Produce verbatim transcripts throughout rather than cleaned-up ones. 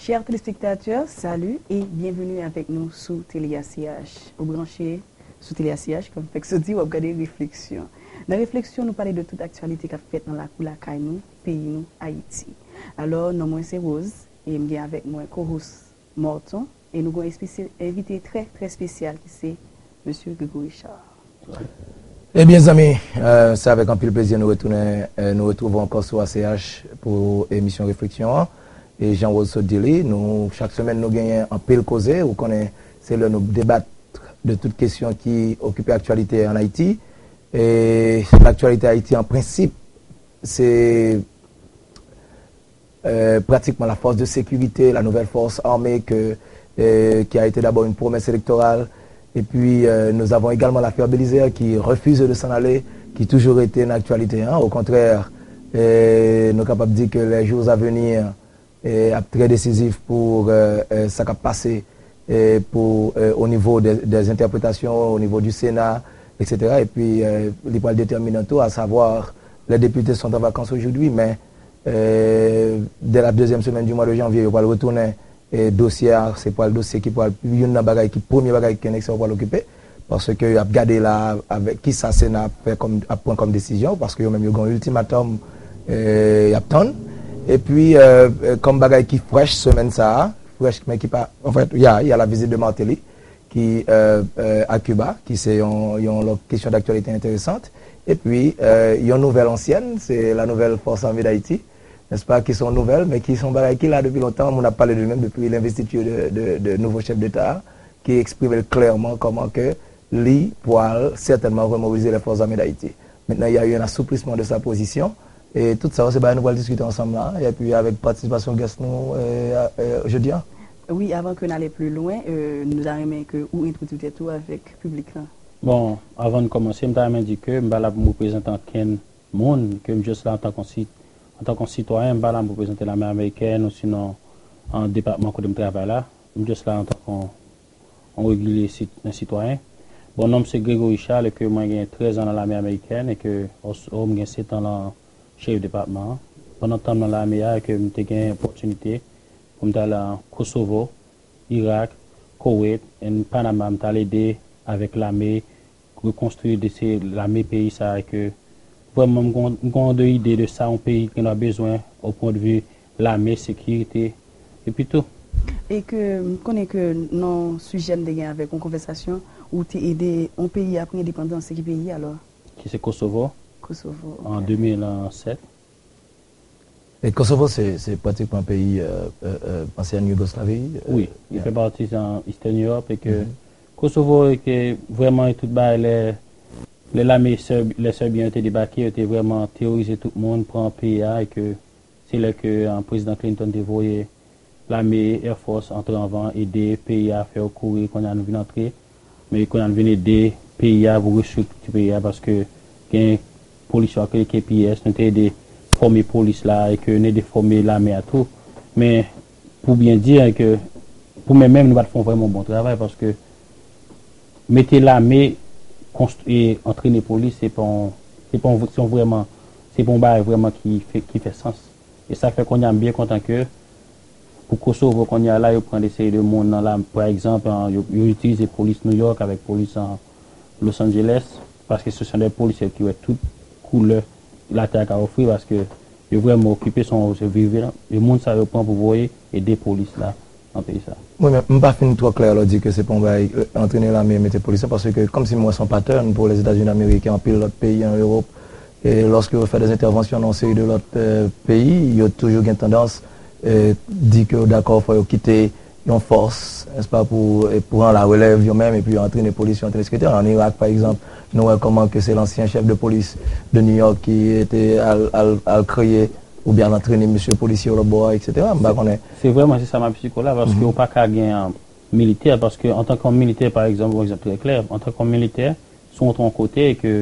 Chers téléspectateurs, salut et bienvenue avec nous sou Tele A C H. Ou branche sou Tele A C H, kòm fèk soti, w ap gade Refleksyon. Nan Refleksyon, nou pale de tout aktyalite k ap fèt nan lakou lakay nou, peyi nou, Ayiti. Alò, non mwen se Rose, e m gen avèk mwen co-host Morton, e nou gen yon espesye-, envite trè, trè espesyal ki se Mesye Gregory Richard. Ebyen, zanmi, euh, se avèk anpil plezi nou retounen, euh, nou retwouve ankò sou A C H pou emisyon Refleksyon an. E jan Rose sot di li, nou, chak semèn, nou genyen anpil koze. Ou konnen, se lè nou debat de tout kesyon ki okipe aktyalite an Ayiti. E laktyalite Ayiti, an prensip, se euh, pratiquement la force de sécurité, la nouvelle force armée que, euh, qui a été d'abord une promesse électorale, et puis euh, nous avons également l'affaire Belizaire qui refuse de s'en aller, qui toujours été une actualité. Hein. Au contraire, euh, nou kapab di ke les jours à venir euh, ap trè desizif pou euh, euh, sa k ap pase euh, pou euh, au niveau des, des interprétations, au niveau du Sénat, et cetera. Et puis euh, li pral déterminant tou, à savoir les députés sont en vacances aujourd'hui, mais euh, dès la deuxième semaine du mois de janvier, yo pral retounen e dosye a, se pral dosye ki pral youn nan bagay ki premye bagay ki K N X yo pral okipe, paske y ap gade la avèk kisa Sena ap fè kòm, ap pran kòm desizyon, paske yo menm yo gen yon iltimatòm e y ap tann. Epi e, e, kòm bagay ki frèch semèn sa a, frèch men ki pa, anfèt, y a, y a la visite de Martelly ki e, e, a Kiba, ki se yon, yon lòt kesyon daktyalite enteresan. Epi e, yon nouvèl ansyèn, se la nouvelle Force Armée d'Haïti, n'est-ce pas, ki se yon nouvèl, men ki se yon bagay ki la depi lontan, moun ap pale de li menm depi l'investiture de, de, de nouveau chef d'État, ki eksprime l klèman kòman ke li pral sètènman remobilize les Forces Armées d'Haïti. Maintenant, il y a eu un assouplissement de sa position, e tout sa yo se bagay nou pral diskite ansanm la, epi avèk patisipasyon guest nou e, e, jodi a. Wi, avan ke n ale pli lwen, e, nou ta renmen ke ou entwodui tèt ou avèk piblik lan. Bon, avan n kòmanse, m ta renmen di ke m pa la pou m reprezante ankenn moun, ke m just la antanke yon si-, antanke yon sitwayen, m pa la m reprezante lame amerikèn ou sinon an depatman kote m travay la. M just la antanke yon, yon regilye sit-, yon sitwayen. Bon, non m se Gregory Charles e ke mwen gen trèz an nan lame amerikèn e ke o, o, m gen sèt an nan cherif depatman an. Pandan tan m nan lame a, e ke m te gen opòtinite pou m t al an Kosovo, Irak, Kowet, and Panama, m t al ede avèk lame rekonstwi de se lame peyi sa a ke vrèman m gon, m gon de ide de sa yon peyi gen dwa bezwen o pwen de vi lame, sekirite, epi tou. E ke m konnen ke nan sijè m te gen avèk yon konvèsasyon, ou te ede yon peyi a pran endepandans, se ki peyi alò? Ki se Kosovo. Kosovo, an ok. De mil sèt. E Kosovo, se, se pratikman peyi euh, euh, euh, ansyen Yougoslavi. Euh, wi, li yeah. Fè pati nan Eastern Europe e ke Mhm. Kosovo e ke vrèman e tout bagay lè, lè lame Sèb, lè Sèbyen yo te debake, yo te vrèman teworize tout moun, pran peyi a e ke se lè ke euh, prezidan Clinton te voye lame, Air Force antre anvan, ede peyi a, fè yo kouri, kounye a nou vin antre. Men kounye a nou vin ede peyi a pou restrikti peyi a, paske gen polis yo ak K P S, nou te ede fòme polis la, e ke nou ede fòme lame a tou. Men pou byen di, e ke pou mwen menm, nou pa t fè yon vrèman bon travay, paske mete lame, konstwi, antrene polis, se pa yon, se pa yon, se yon vrèman, se pa yon bagay vrèman ki fè, ki fè sans. E sa fè kounye a m byen kontan ke pou Kosovo kounye a la, yo pran de seri de moun nan la, pa egzanp, an, yo, yo itilize polis New York avèk polis an Los Angeles, paske se son de polisye ki wè tout koulè latè a ka ofri, paske yo vrèman okipe, se yon, se vivan, e moun sa yo pran pou voye ede polis la nan peyi sa. Wi, men m pa fin twò klè lè w di ke se pa yon bagay, euh, antrene lame e mete polis la, paske kòmsi m wè se yon pattern pou Lèzetazini Ameriken, anpil lòt peyi an Ewòp, e lòske yo fè de entèvansyon nan yon seri de lòt euh, peyi, yo toujou gen tandans euh, di ke yo dakò fò yo kite yon fòs, nèspa, pou euh, pran larelèv yo menm, epi yo antrene polis yo, antrene sekirite. An Irak, pa egzanp, nou wè kòman ke se lansyen chèf de polis de New York ki te al, al, al kreye oubyen al antrene mesye polisye yo lòt bò a, et cetera. M pa konnen. Se vrèman se sa m ap esplike w la, paske Mhm. ou pa ka gen an militè, paske antanke yon militè, pa egzanp, yon egzanp trè klè, antanke yon militè, si w antre yon kote e ke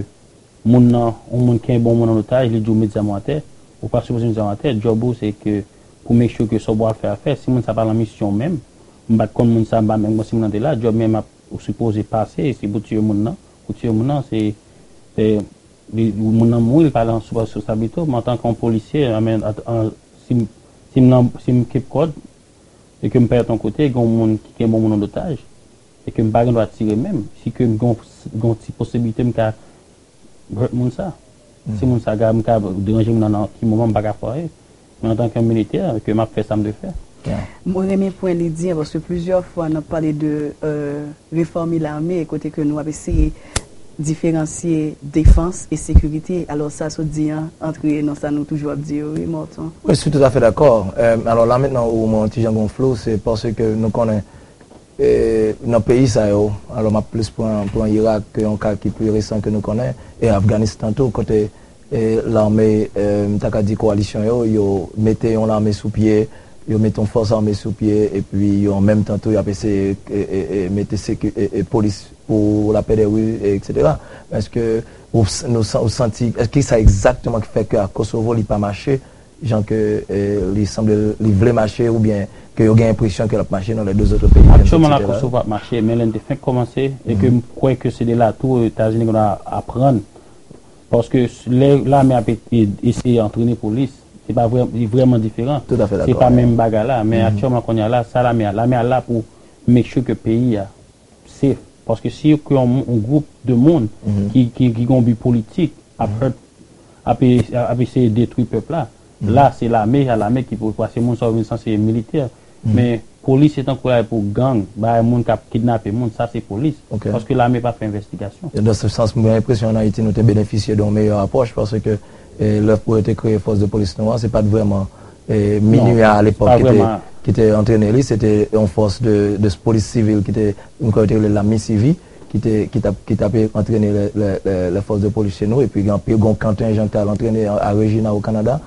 moun nan, yon moun kenbe yon moun an otaj, li di w met zam ou atè, ou pa sipoze met zam ou atè, djòb ou se ke pou make sure ke sa w pral fè a fè. Si moun sa pa nan misyon menm, m pa t konn moun sa, m pa menm konn si moun nan te la, djòb menm ap, ou sipoze pase, si pou tiye moun nan, ou tiye moun nan, se, se, li, moun nan mouri, li pa nan sou responsablite w, men antanke yon polisye, an, an, si m, si m nan, si m kenbe kòd, e ke m pèd yon kote, gen yon moun ki gen yon moun an otaj, e ke m pa gen dwa tire menm, si ke m gen yon, gen yon ti posiblite m ka hurt moun sa. Si moun sa ka, m ka deranje moun nan, nan ki moman m pa ka fè anyen. Men antanke yon militè, ke m ap fè sa m dwe fè. Mwen renmen pwen li di an, paske plizyè fwa n ap pale de euh, refòme lame, kote ke nou ap eseye diferansye defans e sekirite. Alò sa sot di an antre nan sa nou toujou ap di yo, wi, Morton. Wi, je suis tout à fait d'accord. Euh, alors là maintenant où mon petit Jean Gonflou, c'est parce que nous connaissons e, nan peyi sa yo, alò m ap plis pran, pran Irak ke yon ka ki pi resan ke nou konnen, e Afganistan tou, kote e, lame, e, m ta ka di kowalisyon yo, yo mete yon lame sou pye, yo mete yon fòs ame sou pye, epi yo an menm tan tou, y ap eseye e, e, e, mete seki, e, e, polis pou lapè dè ri, e, etsetera. Èske ou, nou, ou santi, èske sa egzakteman ki fè ke a Kosovo li pa mache, jan ke e, li sanble li vle mache oubyen ke yo gen enpresyon ke l ap mache nan les deux autres pays. Aktyèlman la Kosovo ap mache, men lè n te fenk kòmanse e ke m kwè ke se de la tou Etazini gen dwa aprann. Paske lè lame ap e- e- eseye antrene polis, se pa vrè, li vrèman diferan. Tout à fait Se d'accord. Pa menm bagay la, men aktyèlman kounye a la, sa lame a, lame a la pou make sure ke peyi a safe. Paske si yo kreye yon, yon gwoup de moun ki, ki, ki gen yon bi politik, ap hurt, ap, e- ap eseye detwi pèp la, la se lame, a lame ki pou pase moun sa yo vin sanse militè. Men polis se tankou la pou gang, bay moun k ap kidnape moun, sa se polis. Ok. Paske lame pa fè envestigasyon. E dans ce sens, mwen gen enpresyon an Ayiti nou te benefisye de yon meyè apwòch paske e, lè pou yo te kreye fòs de polis nou an, se pa t vrèman e, MINUH a alepòk pa ki te, vrèman. Ki te antrene li, se te yon fòs de, de polis sivil ki te, m kwè yo te rele l la MICIVI, ki te, ki t ap, ki t ap antrene le, le, le, le fòs de polis chez nou, epi gen anpil gon Quentin Jean ki t al antrene a, a Regina o Kanada.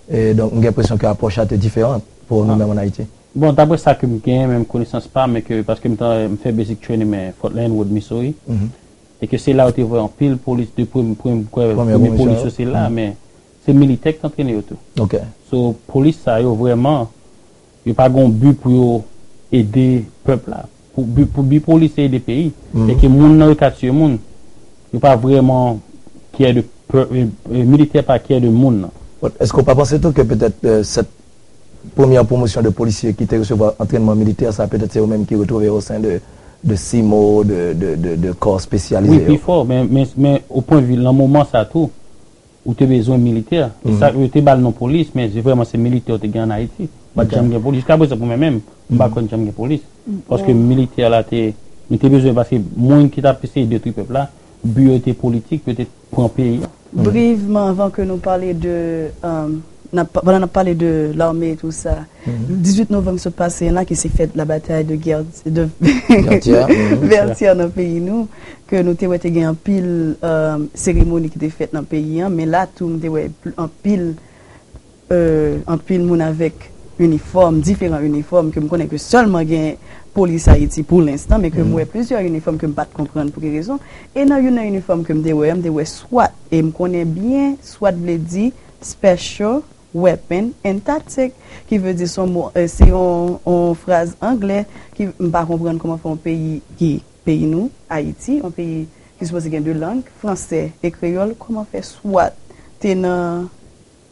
E, donk, m gen enpresyon ke apwòch la te diferan pou nou menm an Ayiti. Bon, daprè sa ke m genyen, menm konesans pa m, men ke paske m, ta- m fè basic training men Fort Leonard Wood, Missouri, e ke se la yo te voye anpil polis de premye, premye, premye, Premye premye komisyon. Polis yo se la, men se militè ki t antrene yo tou. Ok. So, polis sa yo vrèman, yo pa gen yon bi pou yo ede pèp la. Pou bi, pou bi polis se ede peyi. E ke moun nan yo ka tiye moun, yo pa vrèman kyè de pèp, e, e, militè pa kyè de moun nan. Bon, èske w pa panse tou ke petèt e, cette première promotion de policiers ki te resevwa antrènman militè sa, petèt se yo menm ki retwouve yo o sen de, de CIMO, de, de, de, de kò espesyalize Wi, pi yo? Fò, men, men, men o pwen vi nan moman sa tou, ou te bezwen militè. E sa, yo te ba l non polis, men se vrèman se militè yo te gen an Ayiti. Pa t janm gen polis. Jiska prezan pou mwen menm, m pa konn janm gen polis. Paske militè la te, nou te bezwen, paske moun ki t ap eseye detwi pèp la, bi yo te politik, yo te pran peyi a. Brièvement, avant que nous parler de, euh, n ap- pandan n ap pale de lame e tou sa, dizuit novanm ki sot pase an la, ki se fèt la batay de Guerre, de Vertières, mhm. Vertières nan peyi nou, ke nou te wè te gen anpil euh, seremoni ki te fèt nan peyi an, men la tou m te wè pl- anpil euh, anpil moun avèk inifòm, diferan inifòm, ke m konnen ke sèlman gen polis Ayiti pou lenstan, men ke m wè plizyè inifòm ke m pa t konprann pou ki rezon. E nan youn nan inifòm ke m te wè, m te wè swat. E m konnen byen, swat vle di Special Weapon and Tactic, ki vle di se yon mo, eh, se yon, yon fraz anglè ki m pa konprann kòman fè yon peyi ki peyi nou, Ayiti, yon peyi ki sipoze gen de lang, fransè e kreyòl, kòman fè swat te nan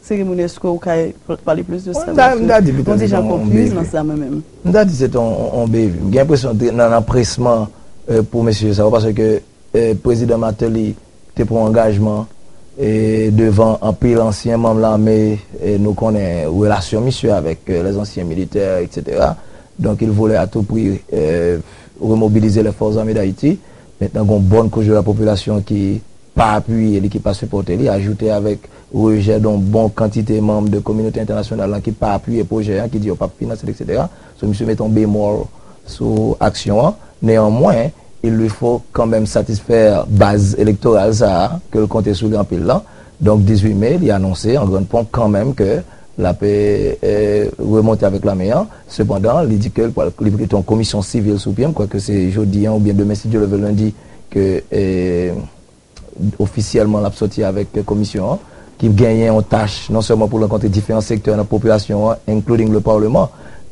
seremoni? Èske w ka pale plis de sa? M ta di petèt se Jan yon konfiz nan sa mwen menm. M ta di se te yon, yon bevy. M gen enpresyon te nan anpresman eh, pou mesye sa yo, paske eh, prezidan Martelly te pran angajman eh, devan anpil ansyen manm lame, eh, nou konnen relasyon misye avèk eh, les anciens militaires, etsetera. Donc il voulait à tout prix eh, remobiliser les forces armées d'Haïti. Maintenant, gon bòn kouch de la popilasyon ki pa apiye li, ki pa sipòte li, ajoute avèk rejè de yon bon kantite manm de kominote entènasyonal lan ki pa apiye pwojè an, ki di yo p ap finanse l, etsetera. So, misye mete yon bemòl sou aksyon an. Néanmoins, il lui faut quand même satisfaire baz elektoral sa a, ke l konte sou li anpil lan. Donk, dizuit me, li anonse an grann ponp kanmenm ke l ap eh, remonte avèk lame an. Sepandan, li di ke l pral li kite yon komisyon sivil sou pye. M kwè ke se jodi an oubyen demen, si Dye le ve, lendi, ke eh, ofisyèlman l ap sòti avèk komisyon an, ki genyen yon tach non sèlman pou rankontre diferan sektè nan popilasyon an, including le parlement,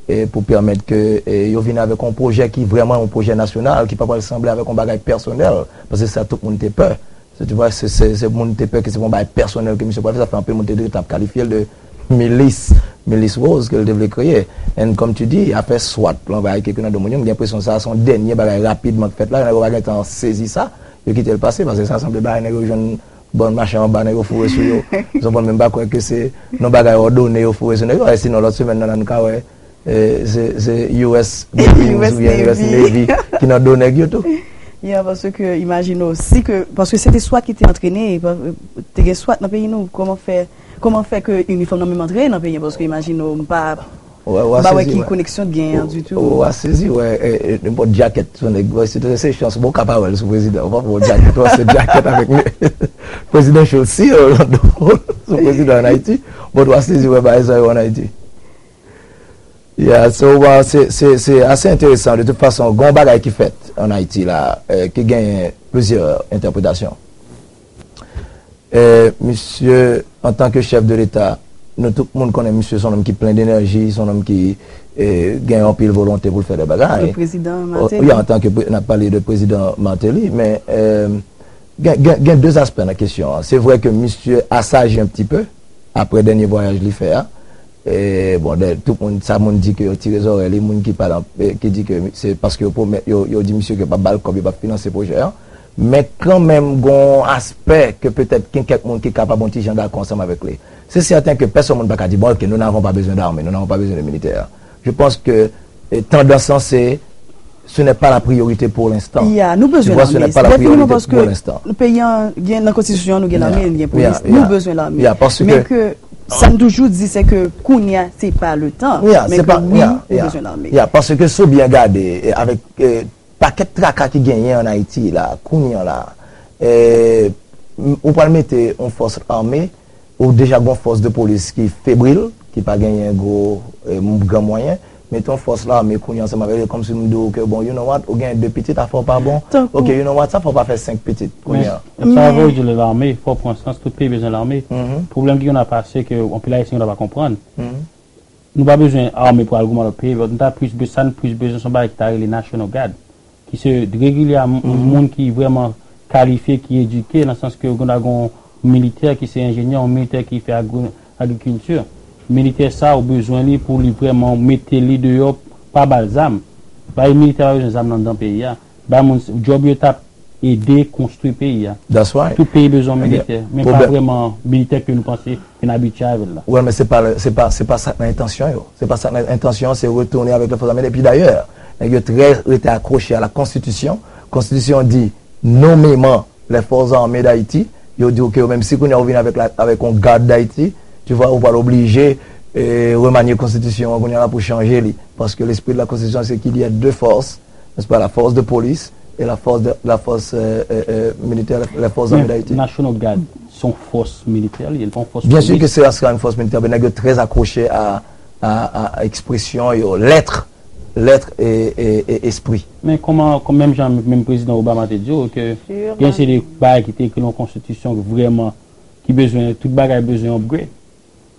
e pou pèmèt ke eh, yo vin avèk yon pwojè ki vrèman yon pwojè nasyonal, ki pa pral sanble avèk yon bagay pèsonèl, paske sa tout moun te pè. Se, tu vois, se, se, se moun te pè ke se yon bagay pèsonèl ke misye pral fè, sa fè anpil moun te, te ap kalifye l de milis, milis woz ke l te vle kreye. And comme tu dis, afè swat lan, bagay ki nan do moun yo, m gen enpresyon sa se yon dènye bagay rapidman k fèt la, nèg yo pa gentan sezi sa, yo kite l pase, paske sa sanble bagay nèg yo jwenn bann machin anba, nèg yo foure sou yo. Ou konprann, men m pa kwè ke se yon bagay òdone yo foure sou nèg yo, sinon lòt semèn nan, n ka wè, eh, se, se U S Marines oubyen U S Navy ki nan do nèg yo tou. Yeah, paske imajine w, si ke, paske se te swat ki te antrene, te gen swat nan peyi nou, kòman fè, kòman fè ke inifòm nan menm antre nan peyi an, paske imajine w, m pa, m pa wè ki koneksyon t genyen an ditou. Ou a sezi, wè, nenpòt djakèt sou nèg, se, se chans, bon, w ka pa wè l sou prezidan, ou pa wè djakèt, ou wè se djakèt avèk presidential seal nan do sou prezidan an Ayiti, but ou a sezi, wè, bagay sa yo an Ayiti. Yeah, so, uh, se, se, se ase enteresan. De tout fason, gen yon bagay ki fèt an Ayiti la, eh, ki genyen plizyè entèpretasyon. Eh, misye, antanke chèf de Leta, nou tout moun konnen misye se yon nonm ki plen denèji, se yon nonm ki eh, gen anpil volonte pou l fè de bagay. Le président Martelly. Wi, antanke n ap pale de prezidan Martelly, men eh, gen, gen, gen de aspè nan kesyon an. Se vre ke misye asaji un petit peu, apre dènye vwayaj li fè a. E, bon, de, tout moun, sa moun di ke yo tire zòrèy li, moun ki pale, eh, ki di ke se paske yo pwomèt, yo, yo di misye ke yo p ap ba l kòb, yo p ap finanse pwojè an. Men kanmenm, gen yon aspè ke petèt gen kèk moun ki kapab yon ti jan dakò ansanm avèk li. Se sèten ke pèsonn moun pa ka di, bon, ok, nous n'avons pas besoin d'armée, nous n'avons pas besoin de militaires. Je pense que eh, tandans lan se ce n'est pas la priorité pour l'instant. Ya, nou bezwen lame. Definitivman, paske peyi an gen nan konstitisyon an, nou gen lame, nou gen polis. Nou bezwen lame. Men ke sa n toujou di, se ke kounye a, se pa le tan. Men ke wi, nou bezwen lame. Ya, paske si w byen gade, eh, avèk eh, pakèt traka ki genyen an Ayiti la, kounye an la, eh, ou pral mete yon fòs ame ou deja gon fòs de polis ki febril, ki pa genyen gwo eh, gran mwayen, mete yon fòs lame kounye ansanm avèk yo, kòmsi m di w ke, bon, you know what, ou genyen de pitit, afè w pa bon, ok, you know what, sa fè w pa fè senk pitit kounye an. Men sa vle di lè lame, fò w pran sans, tout peyi bezwen lame. Pwoblèm ki gen la pase ke anpil Ayisyen yo pa konprann. Nou pa bezwen ame pou al goumen lòt peyi, but nou ta plis bezwen, sa n plis bezwen se yon bagay ki ta rele National Guard, ki se regilyèman moun ki vrèman kalifye, ki edike, nan sans ke ou gen dwa gen yon militè ki se enjenyè, yon militè ki fè agri, agrikilti. Militè sa ou bezwen li pou li vrèman mete li deyò, pa ba l zam. Bay militè pa bezwen zam nan anndan peyi a. Bay moun, djòb yo t ap ede konstwi peyi a. Tout peyi bezwen militè, men pa vrèman militè ke nou panse ke n abitye avè l la. Well, men se pa, se pa, se pa sa k nan entansyon yo. Se pa sa k nan entansyon, se retounen avèk lefòs ame. Epi dayè, nèg yo trè rete akwoche a la konstitisyon. Konstitisyon di, nomeman lefòs ame d Ayiti, yo di w ke yo menm si kounye a ou vin avèk la, avèk yon gad d Ayiti, tu vois, ou pral oblije eh, remanye konstitisyon an kounye a la pou chanje li. Paske lespri de la konstitisyon se qu'il y a deux forces, n'est-ce pas, la force de police et la force de, la force eh, eh, eh, militaire, la, la force armée d'Haïti. National Guard, se yon fòs militè li ye, li pa yon fòs polis. Bien sûr que ce sera une force militaire, men nèg yo trè akwoche a, a, a, a ekspresyon yo, lèt, lèt e, e, e espri. Men kòman, kòm menm jan menm prezidan Obama te di w ke gen se de bagay ki te ekri nan konstitisyon ki vrèman, ki bezwen, tout bagay bezwen upgrade.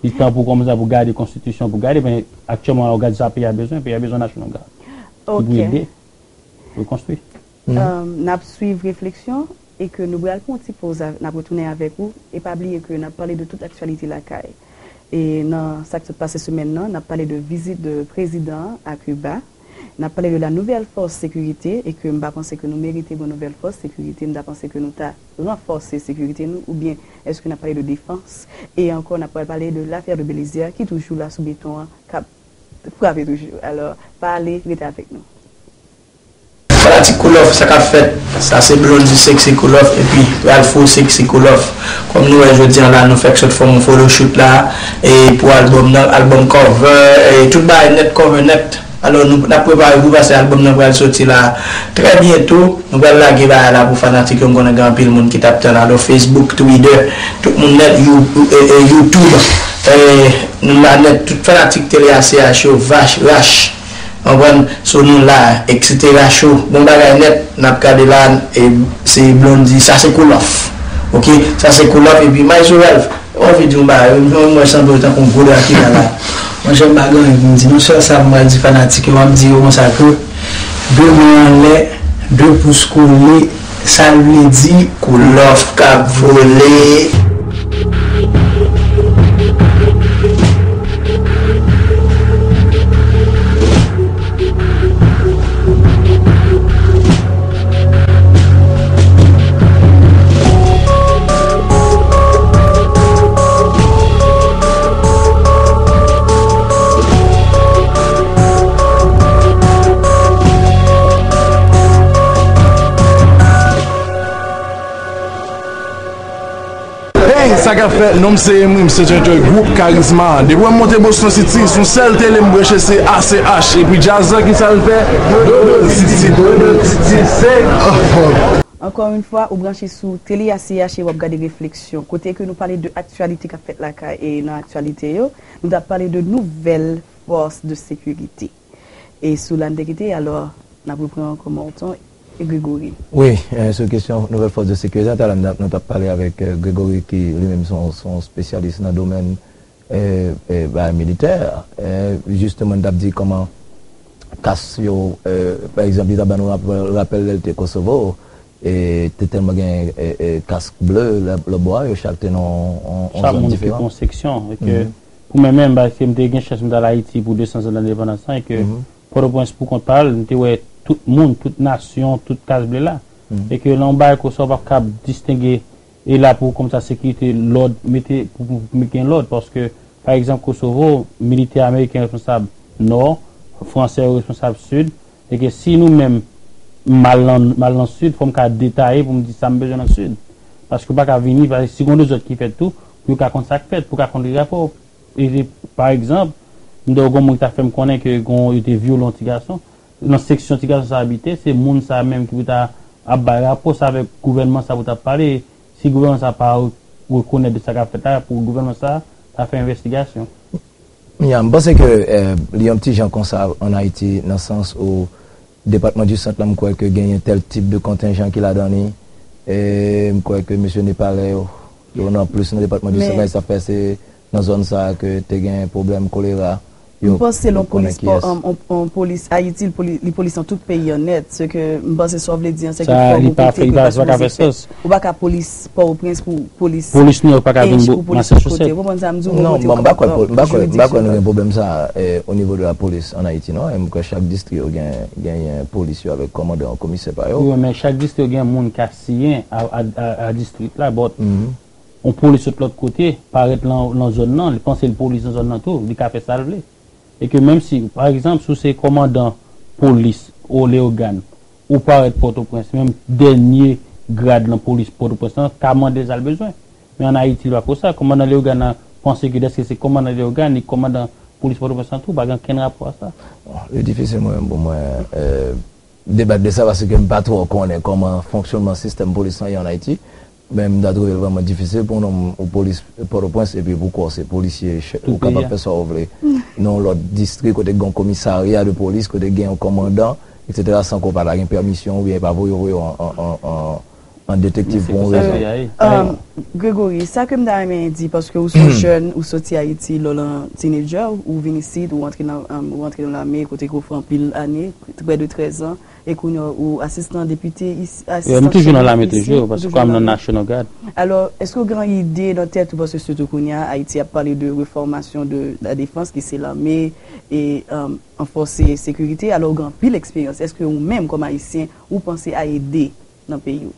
Li tan pou kòmanse pou gade konstitisyon, pou gade, men aktyèlman w gade sa peyi a bezwen, peyi a bezwen National Guard ki pou ede rekonstwi. N ap swiv refleksyon e ke nou pral pran yon ti poz, n ap retounen avèk ou e pa bliye ke n ap pale de tout aktyalite lakay. E nan sa k sot pase semèn nan, n ap pale de vizit de prezidan an a Kiba. N ap pale de la nouvelle force sécurité e ke m pa panse ke nou merite yon nouvèl fòs sekirite, m ta panse ke nou ta ranfòse sekirite nou, oubyen èske n ap pale de defans? E ankò, n ap pral pale de l'affaire de Belizaire ki toujou la sou beton an, k ap frape toujou. Alò, pa ale, rete avèk nou. Fanatik Cool Off, sa k ap fèt? Sa se Blondy Sexy Cool Off epi Ralpho Sexy Cool Off. Kòm nou wè jodi an la, nou fèk sot fè yon photoshoot la e pou albòm nan, albòm cover, e tout bagay nèt, cover nèt. Alò, nou, n ap prepare pou pase albòm nan pral soti la trè byento. Nou pral lage bagay la pou fanatik yo, m konnen gen anpil moun ki t ap tann. Alò, Facebook, Twitter, tout moun nèt, You, e, e, YouTube, e, nou la nèt, tout fanatik Tele A C H yo, Vache, Rache, konprann, So nou la, et cetera Show, bon bagay nèt, n ap gade la, e, se Blondy, sa se Cool Off, oke, sa se Cool Off, epi Maestro Ralph, Ou anvi di yon bagay wi, m wè sanble w tankou yon gwo Drakila la. Monchè, m pa gen anyen pou m di. Non, sèl sa m pral di fanatik yo, m ap di yo konsa ke de men anlè, de pous kole, sa l vle di, Cool Off k ap vole. Afè, non m se Emrim, se Tchantchoy, gwoup Karizma. Depi w wè m monte Boston City, se yon sèl tele m branche, se A C H. Epi djaz la, ki sa l fè? Dodol City, Dodol City, se. Ankò yon fwa, ou branche sou Tele A C H e w ap gade Refleksyon, kote ke nou pale de aktyalite k ap fèt lakay e nan aktyalite yo, nou t ap pale de nouvèl fòs de sekirite. E sou la n te kite, alò, n ap repran ankò Morton e Gregory. Wi, eh, sou kesyon nouvèl fòs de sekirite, talè nou t ap pale avèk eh, Gregory ki li menm se yon, se yon espesyalis nan domèn eh, eh, bagay militè. Eh, jisteman, n t ap di kòman kas yo, eh, pa egzanp, li t ap ban nou rapèl, rapèl lè l te Kosovo, e te tèlman gen eh, eh, kas ble lè, lè bò a, yo chak te nan yon, yon Chak zòn moun te diferan. Yon seksyon. E ke pou mwen menm, paske m te gen chans m t al Ayiti pou de san zan lendepandans lan, e ke Pòtoprens pou kont pa l, m te wè tout moun, tout nasyon, tout kas ble la. E ke nan yon bagay konsa, w p ap kab distenge e la pou kòmsa sekirite, lòd, mete, pou, pou, pou gen lòd, paske, pa egzanp, Kosovo, militè ameriken responsab nò, fransè yo responsab sid, e ke si nou menm, m al nan, m al nan sid, fò m ka detaye pou m di sa m bezwen nan sid. Paske w pa ka vini, paske si gon dezòd ki fèt tou, pou yo ka konn sa k fèt, pou yo ka konn li rapò. E, e, pa egzanp, m te wè gon moun ki ta fè m konnen ke gon, yo te vyole yon ti gason. Nan seksyon ti gason sa abite, se moun sa menm ki pou ta ap bay rapò sa avèk gouvènman sa pou ta pale. Si gouvènman sa pa re- rekonèt de sa k ap fèt la, pou gouvènman sa ta fè envestigasyon. Ya, m panse ke eh, li yon ti jan konsa ann Ayiti, nan sans ou Depatman di Sant la, m kwè ke genyen tèl tip de kontenjan ki ladan li. E m kwè ke mesye Nepalè yo, yo nan plis nan Depatman di Sant la, e sa fè se nan zòn sa a ke te gen pwoblèm kolera. M panse l yon polis, pa- yon, yon, yon polis Ayiti, li poli- li polis nan tout peyi an nèt. Se ke m panse sa w vle di an, se ke fò gon kote ke pa sipoze fèt. Ou pa ka polis Pòtoprens pou polis Polis Nouyòk pa ka vin Massachusetts. Ou konprann sa m di w? Non, bon, m pa kwè, m pa kwè, m pa kwè nou gen pwoblèm sa a eh, o nivo de la polis ann Ayiti, non. E m kwè chak distri yo gen, genyen polis yo avèk kòmandan, komisè pa yo. Wi, men chak distri yo gen moun k asiyen a, a, a, a distrik la, but yon polis sot lòt kote, parèt lan, lan zòn nan, li panse l polis nan zòn nan tou, li ka fè sa l vle. E ke menm si, pa egzanp, si w se kòmandan polis o Leyogàn, ou parèt Pòtoprens, menm dènye grad lan polis Pòtoprens lan ka mande sa l bezwen. Men ann Ayiti, li pa konsa. Kòmandan Leyogàn nan panse ke dèske se kòmandan Leyogàn, li kòmandan polis Pòtoprens lan tou, pa gen okenn rapò a sa. Bon, li difisil mwen menm pou mwen eh, debat de sa, paske m pa twò konnen kòman fonksyònman sistèm polis lan ye ann Ayiti. Men m ta twouve l vrèman difisil pou w nonm ou polis Pòtoprens epi pou kwè w se polisye, ou kapab fè sa w vle nan yon lòt distri kote gen yon komisarya de polis, kote gen yon kòmandan, etsetera, san ke w pa ta gen pèmisyon oubyen e pa voye yo voye w an, an, an, an, an detektiv pou yon rezon. Um, Gregory, sa ke m ta renmen di, paske ou se yon jèn, ou soti Ayiti lè w lan teenager, ou vin isit, ou antre nan, um, ou antre nan lame, kote ke w fè anpil ane, prè de trèz an, e kounye a ou asistan depite, isi, asistan chèf depite isi, ou toujou nan lame toujou, paske ou toujou nan lame. Alò, èske w gen ide nan tèt ou, paske sitou kounye a, Ayiti ap pale de refòmasyon de la defans, ki se lame, e, um, ranfòse sekirite, alò ou gen anpil eksperyans. Èske ou menm, kòm Ayisyen, ou panse a ede nan peyi w?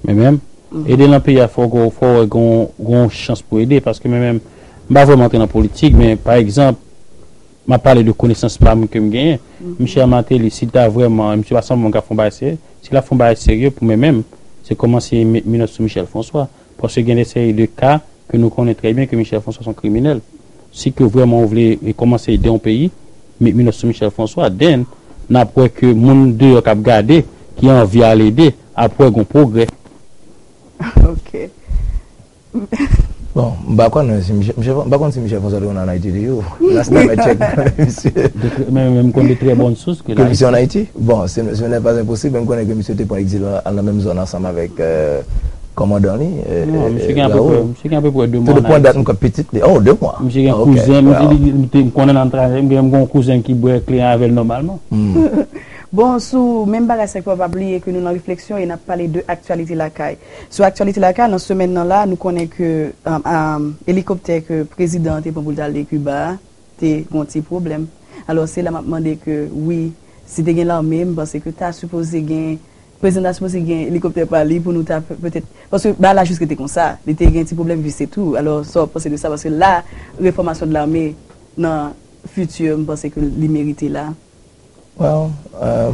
Men menm, ede nan peyi a, fò w, fò w wè gon, gon chans pou ede, paske men menm, m pa vrèman antre nan politik, men pa egzanp, m ap pale de konesans pa m ke m genyen. Michel Martelly, si l ta vrèman, misye pa sanble moun k ap fè yon bagay serye, si l ap fè yon bagay serye pou men menm, se kòmanse met minòt sou Michel François. Paske gen de seri de ka ke nou konnen trè byen ke Michel François se yon kriminèl. Si ke vrèman ou vle kòmanse ede yon peyi, met minòt sou Michel François, then, n ap wè ke moun deyò k ap gade, ki anvi al ede, ap wè gon pwogrè. Ok. Bon, m pa konnen si Michel, Michel, m pa konn si Michel François te konn ann Ayiti toujou. Last time I check, misye. De trè- Men men m konn de trè bòn sous ke l Ke misye ann Ayiti. Bon, ce, ce n'est pas impossible, men m konnen ke misye te pran egzil al nan menm zòn ansanm avèk eh, kòmandan li, eh, Non, eh, misye gen apeprè, Raoul. Misye gen apeprè de mwa ann Ayiti. To the point that m kwè pitit li, oh, de mwa. Misye gen kouzen, misye li, li, li, m konnen nan travay, m gen, m gen yon kouzen ki bwè kleren avè l nòmalman. Bon, sou menm bagay sa, fò pa bliye ke nou nan refleksyon e n ap pale de aktyalite lakay. Sou aktyalite lakay, nan semèn nan la, nou konnen ke um, um, elikoptè ke prezidan an te pran pou l t ale Kiba a, te gen yon ti pwoblèm. Alò, se la m ap mande ke, wi, si te gen lame, m panse ke ta sipoze gen, prezidan ta sipoze gen elikoptè pa li pou nou ta pe- petèt, paske bagay la jis rete konsa, li te gen ti pwoblèm vi se tou. Alò, sa w panse de sa? Paske la, refòmasyon de lame nan fiti, m panse ke li merite la. Well, uh,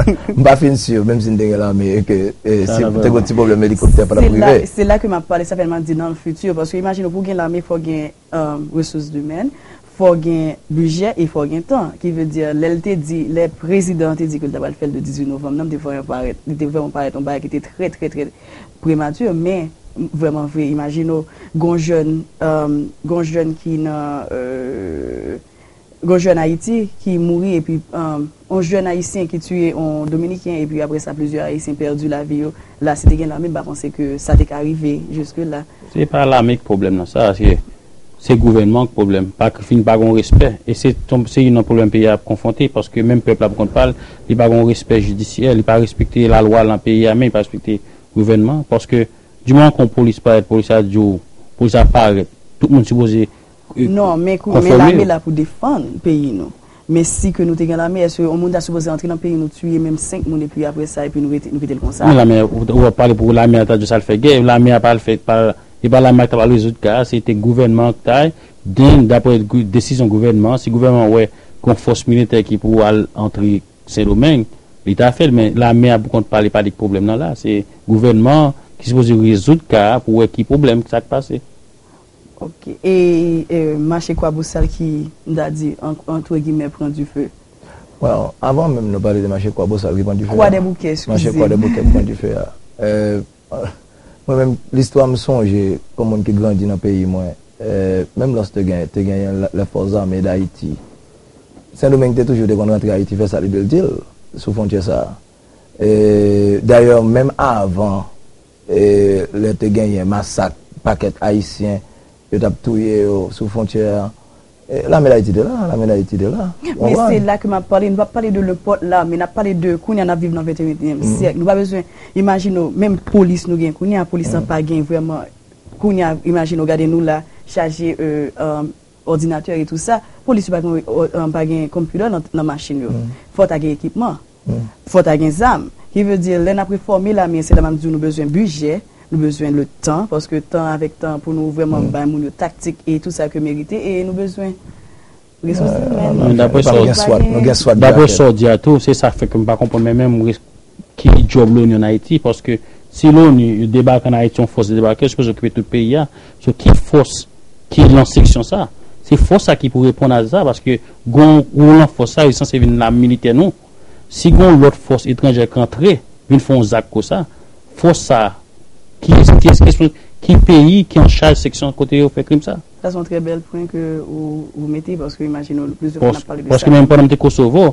M pa fin si, menm si n te gen lame, ke, eh, si te gen yon ti pwoblèm elikoptè pa t ap rive. Se la ke m ap pale, sa fè m ap di nan le futur, paske imajine w, pou w gen lame, fò w gen, um, ressources humaines, fò w gen bidjè e fò w gen tan. Ki vle di, lè l te di, lè prezidan an te di ke l ta pral fè l de dizuit novanm nan, m te vrèman parèt, li te vrèman parèt yon bagay ki te trè, trè, trè premati, men vrèman vre, imajine w, gon jèn, um, gon jèn ki nan, euh, gon jèn Ayiti ki mouri, epi, um, yon jèn Ayisyen ki tiye yon Dominiken, epi apre sa, plizyè Ayisyen pèdi lavi yo. La, si te gen lame, m pa panse ke sa te ka rive jiske la. Se pa lame ki pwoblèm nan, sa, se, se gouvènman ki pwoblèm. Pa fin pa gon respè. E se, se youn nan pwoblèm peyi a ap konfwonte, paske menm pèp la pou kont pa l, li pa gon respè jidisyè, li pa respekte lalwa nan peyi a, men li pa respekte gouvènman, paske di moman ke yon polis parèt, polis a di w, polis a parèt, tout moun sipoze, eh, konfòme yo. Non, men kou, men lame la pou defann peyi nou. Men si ke nou te gen lame, èske yon moun ta sipoze antre nan peyi nou, tiye menm senk moun, epi apre sa, epi nou rete, nou kite l konsa? Men lame, ou, ou ap pale pou lame a ta di sa l fè gè, lame a pa l fè, pa, e pa lame a ki ta pral rezoud ka a, se te gouvènman an ki ta, den, daprè gou-, desizyon gouvènman an, si gouvènman an wè gon fòs militè ki pou al antre Sendomeng, li ta fè l, men lame a pou kont pa li, pa li k pwoblèm nan la. Se gouvènman an ki sipoze rezoud ka a pou wè ki pwoblèm, sa k pase. Ok. E, e mache Kwabosal ki, m ta di, an, entre guillemets, pran dife. Well, avan menm nou pale de mache Kwabosal ki pran dife a. Kwadèboukè, eskize m. Mache Kwadèboukè ki pran dife a. Euh, mwen menm, listwa m sonje, kòm moun ki grandi nan peyi mwen, euh, menm lòske te gen, te genyen lè, lè fòs zame d Ayiti, Sendomeng te toujou te konn rantre Ayiti fè sa li vle l di l sou fwontyè sa a. E, dayè, menm avan, e, lè te genyen masak pakèt Ayisyen, yo t ap touye yo sou fwontyè a, e, lame d Ayiti te la, lame d Ayiti te la. Ou konprann? Men se la ke m ap pale, nou p ap pale de le port la, men n ap pale de kounye a n ap viv nan venteyinyèm syèk. Nou pa bezwen imajine w, menm polis nou gen kounye a, polis lan pa gen vrèman, kounye a, imajine w, gade nou la, chaje, euh, euh, òdinatè e tou sa, polis yo pa gen, pa gen konpitè nan, nan machin yo. Fò ta gen ekipman. Fò ta gen zam. Ki vle di, lè n ap refòme lame, se la m ap di w nou bezwen bidjè, nou bezwen le tan, paske tan avèk tan pou nou vrèman bay moun yo taktik e tou sa ke merite, e nou bezwen resous imèn. Men daprè sa w di a tou, se sa k fè ke m pa konprann, men menm ki djòb l'ONU ann Ayiti, paske si l'ONU debake ann Ayiti, yon fòs debake, yo sipoze okipe tout peyi a. So, ki fòs ki lan seksyon sa? Se fòs sa ki pou reponn a sa, paske gon, ou lan fòs sa, yo sanse vin lame militè nou. Si gon lòt fòs etranjè k antre, vin fè yon zak konsa, fòs sa, kiyès, kiyès ki respons-, ki peyi ki an chaj seksyon kote yo fè krim sa? Sa se yon trè bèl pwen ke ou, ou mete, paske imajine w, plizyè fwa n ap pale de sa. Paske menm pandan m te Kosovo,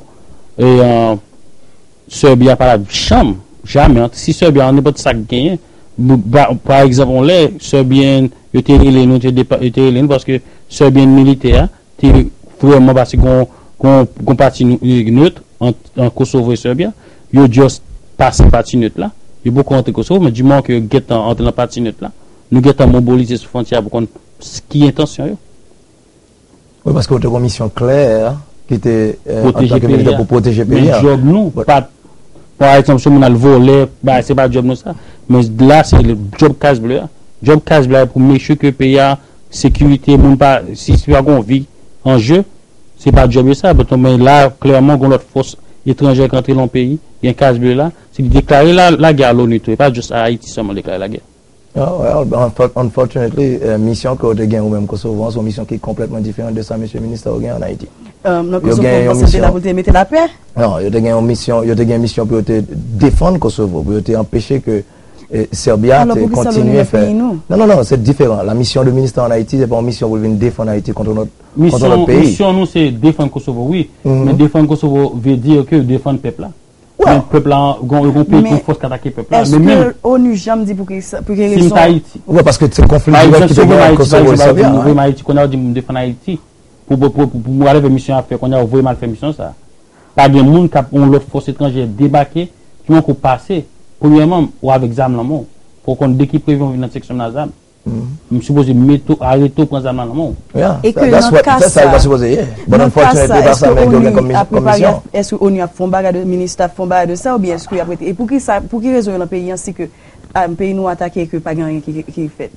e, euh, Sèbi a pa t ap janm, jamè, si Sèbi a, nenpòt sa k genyen, pa, pa egzanp, yon lè, Sèbyen, yo te rele nou, te depa-, yo te rele nou paske Sèbyen militè a te vrèman pase gon, gon, gon pati nou, e, nèt ant, ant Kosovo e Sèbyen. Yo just pase pati nèt la. Yo poko antre Kosovo, men di moman ke yo gentan antre nan pati nèt la, nou gentan mobilize sou fwontyè a pou konn s-, ki entansyon yo. Wi, paske w te gon misyon klè ki te, eh, antanke militè pou pwoteje peyi a. Men djòb nou pa t, pa egzanp, si moun al vòlè, bagay, se pa djòb nou sa. Men la, se djòb Kaz Ble a. Djòb Kaz Ble a pou make sure ke peyi a, sekirite, moun pa, si, si pa gon vi an je, se pa djòb yo sa. Men la, klèman, gon lòt fòs etranjè k antre nan peyi, gen Kaz Ble la, se ki deklare la, lagè a l'ONU tou, e pa just a Ayiti sèlman deklare lagè. Ah, well, unfo-, unfortunately, eh, misyon ke w te gen ou menm Kosovo an, se yon misyon ki konplètman diferan de sa mesye minis sa yo gen ann Ayiti. Eh, nan Kosovo, w panse l te la pou l te mete lapè? Non, yo te gen yon misyon, yo te gen misyon pou yo te defann Kosovo, pou yo te anpeche ke, eh, Sèbi a te kontinye fè. Non, non, non, se diferan. La mission de ministre en Haïti, se pa yon misyon pou l vin defann Ayiti kont yon lòt, kont yon lòt peyi. Misyon nou se defann Kosovo, wi. Men defann Kosovo vle di ke defann pèp la. Men pèp la, gon, gon peyi, gon fòs k atake pèp la. Men menm, èske ONU janm di pou ki sa, pou ki rezon? Si m t Ayiti. Wi, paske se konfli dirèk ki te gen ant Kosovo e Sèbi a. Ou voye m Ayiti, kounye a ou di m defann Ayiti. Pou, pou, pou, pou, pou m al fè misyon ap fè, kounye a ou voye m al fè misyon sa. Pa gen moun k ap, yon lòt fòs etranjè debake, ki manke w pase. Premyèman, ou avèk zam nan men w. Fò w konn de ki prevyon w vin nan seksyon m nan zam. M sipoze mete w, arete w, pran zam nan nan men w. E ke nan ka sa, nan ka sa, èske ONU ap prepare, èske ONU ap fè yon bagay de, minis ap fè yon bagay de sa, oubyen èske y ap rete? E pou ki sa, pou ki rezon yo nan peyi an, si ke, ah, peyi nou atake e ke pa gen anyen ki, ki fèt?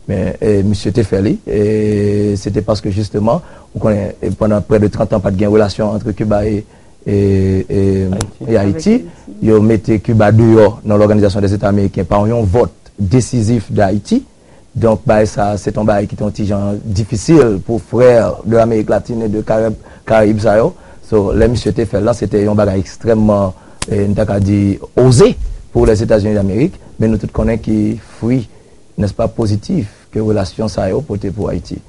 Men e, misye te fè li, e se te paske jisteman, ou konnen, e pandan prè de trant an, pa t gen relasyon ant Kiba e, e, e, e Ayiti. Yo mete Kiba deyò nan Lòganizasyon dè Zeta Ameriken pa yon vòt desizif de Ayiti. Donk, bagay sa, se t on bagay ki te yon ti jan difisil pou frè de Amerik Latin e de Karayib, Karayib sa yo. So, lè misye te fè l lan, se te yon bagay ekstrèmman, e, n ta ka di, oze pou Lèzetazini Damerik, men nou tout konnen ki fwi, nèspa, pozitif ke relasyon sa yo pote pou Ayiti.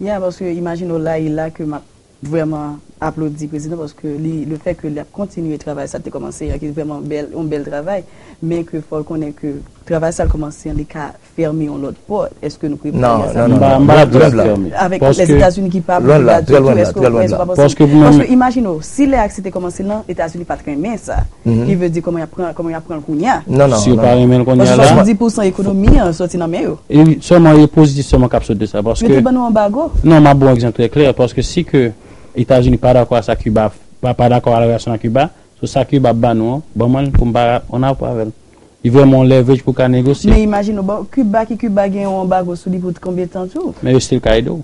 Ya, paske imajine w la, e la ke m ap vrèman aplodi prezidan, paske li, le fè ke l ap kontinye travay sa l te kòmanse an, ki vrèman bèl, yon bèl travay, men ke fò l konnen ke travay sa l kòmanse an, li ka fèmen yon lòt pòt. Èske nou prepare a sa? Non, non, non, non. M pa, m pa la di l ap fèmen. Avèk Lèzetazini ki pa vle tou, èske, èske w pa panse? Paske imajine w, si lè a se te kòmanse lan, Etazini pa t renmen sa. Ki vle di kòman y ap pran, kòman y ap pran l kounye a? Non, non, non. Si yo pa renmen l kounye a la. Paske swasanndis pousan ekonomi an sòti nan men yo. E sèlman e pozitif sèlman k ap sot de sa, paske yo te ban nou anbago. Non, m ap ba w egzanp trè klè, paske si ke Etazini pa dakò a sa Kiba, pa, pa dakò a relasyon ak Kiba, so sa Kiba ap ba nou an, ban mwen l pou m pa an rapò avè l. Li vrèman yon leverage pou ka negosye. Men imajine w, bon, Kiba ki Kiba gen yon anbago sou li pou konbyen tan tou? Men yo still ka ede w.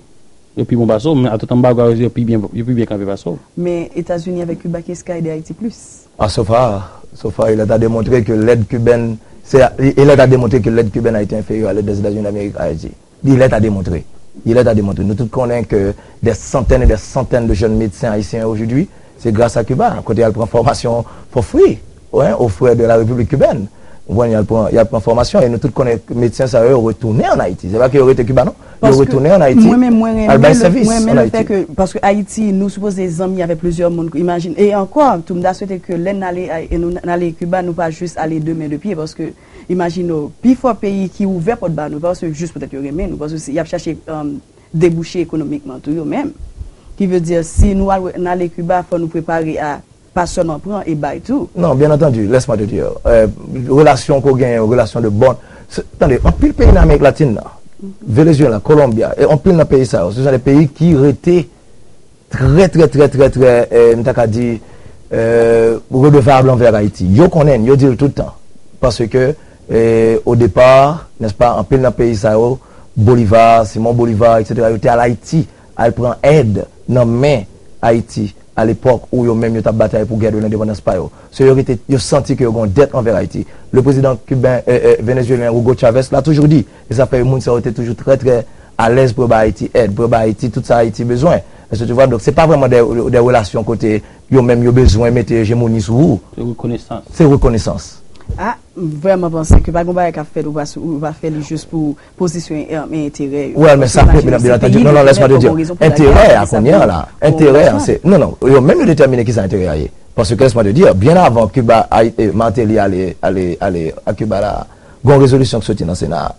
Yo pi bon pase w, men atoutan anbago a yo pi byen, yo pi byen kanpe pase w. Men Etazini avèk Kiba, kiyès ki ka ede Ayiti plis? Ah, so far, so far, il est à démontrer que l'aide cubaine, c'est, il est à démontrer que l'aide cubaine a été inférieure à l'aide des États-Unis d'Amérique à Haïti. Il est à démontrer. Il est à démontrer. Nou tout konnen ke des centaines et des centaines de jeunes médecins haïtiens aujourd'hui, se gras a Kiba, kote y al pran fòmasyon for free, wi, aux frais de la République cubaine. Ou konprann, y al pran, y al pran fòmasyon, e nou tout konnen medsen sa yo, yo retounen ann Ayiti. Se pa ke yo rete Kiba, non. Yo retounen ann Ayiti, al bay sèvis ann Ayiti. Paske mwen menm, mwen menm, le fè ke, paske Ayiti, nou sipoze zanmi avèk plizyè moun, imajine. E ankò, tou, m ta swete ke lè n ale, e nou, n ale Kiba, nou pa jis ale de men de pye, paske imajine w, pifò peyi ki ouvè pòt ba nou, pa paske jis poutèt yo renmen nou, paske se, y ap chache, um, debouche ekonomikman tou yo menm. Ki vle di, si nou al, n ale Kiba, fò nou prepare a pa sèlman pran e bay tou. Non, bien entendu, laisse-moi te dire, euh, relasyon ke w genyen, relasyon de bon, se, tande, anpil peyi nan Amerik Latin nan, Venezuela, Colombia, e anpil nan peyi sa yo, se jan de peyi ki rete trè, trè, trè, trè, trè, euh, m ta ka di, euh, redevab anvè Ayiti. Yo konnen n, yo di l tout tan. Paske, euh, o depa, nèspa, anpil nan peyi sa yo, Bolivar, Simon Bolivar, et cetera, yo te al Ayiti, al pran èd nan men Ayiti, a lepòk ou yo menm yo t ap batay pou gè de lendepandans pa yo. So, yo rete, yo santi ke yo gen yon dèt anvè Ayiti. Le président cubain, euh, euh, vénézuélien Hugo Chavez l'a toujours dit, e sa fè moun sa yo te toujou trè, trè alèz pou yo ba Ayiti èd, pou yo ba Ayiti tout sa Ayiti bezwen. Èske tu vois? Donk, se pa vrèman de, de relasyon kote yo menm yo bezwen mete ejemoni sou ou. Se rekonesans. Se rekonesans. Ah, m vrèman panse ke pa gen bagay k ap fèt ou pa, ou pa fè li jis pou pozisyon e, e enterè yo. Well, men sa, bien entendu, non, non, laisse-moi te dire, enterè a kounye a la, enterè a, se, non, non, yo menm yo detèmine kisa enterè a ye. Paske, laisse-moi te dire, byen avan Kiba, Martelly ale, ale, ale a Kiba la, gen yon rezolisyon ki soti nan Sena a.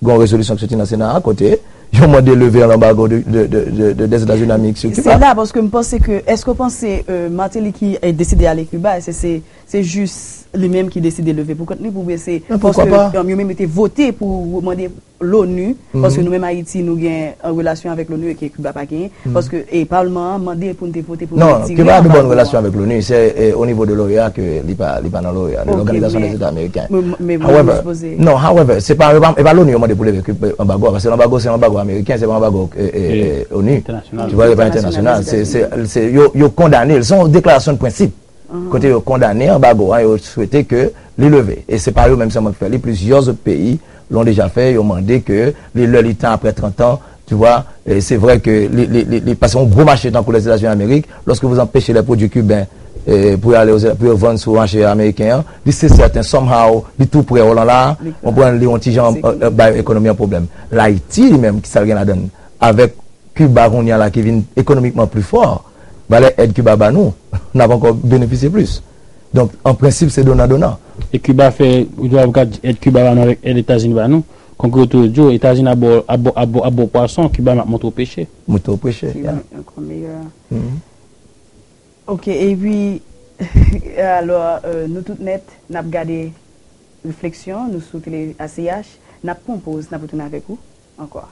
Gen yon rezolisyon ki soti nan Sena a, kote yo mande leve lanbago de, de, de, de, de, des États-Unis d'Amérique sur Cuba. Se la, paske m panse ke, èske w panse, euh, Martelly ki, eh, deside ale Kiba, se, se, se jis li menm ki deside leve pou kont li, pou se, paske, euh, yo menm yo te vote pou mande l'ONU, paske nou menm Ayiti, nou gen, euh, relasyon avèk l'ONU e ke Kiba pa genyen, paske, e palman an mande pou n te vote pou retire anbago a. Non, Kiba gen bòn relasyon avèk l'ONU, se, e, o nivo de l'OEA ke li pa, li pa nan l'OEA, de l'Organisation des États Américains. However, non, however, se pa, e pa, e pa l'ONU yo mande pou leve Kib-, anbago a, paske lanbago se yon anbago ameriken, se pa anbago, e, e, e, ONU. Tu vois, e pa entènasyonal, se, se, se, yo, yo kondane l, se yon deklarasyon de prensip. Kote yo kondane anbago a, yo swete ke li leve. E se pa yo menm sèlman ki fè li, plizyè zòt peyi l'ont déjà fait, yo mande ke li, lè li tan apre trant an, tu vois, e se vre ke li, li, li, li, paske yon gwo mache tankou Lèzetazini Amerik, lorsque vous empêchez les produits cubains, e, pou yo ale, pou yo vann sou mache ameriken an, li se sèten, somehow, li tou prè w lan la, ou konprann, li yon ti jan, e, e, bay ekonomi an pwoblèm. Ayiti, li menm, kisa l gen ladan l? Avèk Kiba kounye a la ki vin ekonomikman pli fò, valè èd Kiba ba nou, n ap ankò benefisye plis. Donk, an prensip, se donnant donnant. E Kiba fè, ou dwe gad èd Kiba ba nou avèk èd Etazini ba nou. Kon ke yo toujou di w, Etazini ap ba w, ap ba w, ap ba w, ap ba w pwason, Kiba ap montre w peche. Montre w peche, yeah. Ankò meyè. Ok, epi, alò, euh, nou tout nèt, n ap gade refleksyon nou sou tele A C H, n ap pran yon poz, n ap retounen avèk ou ankò.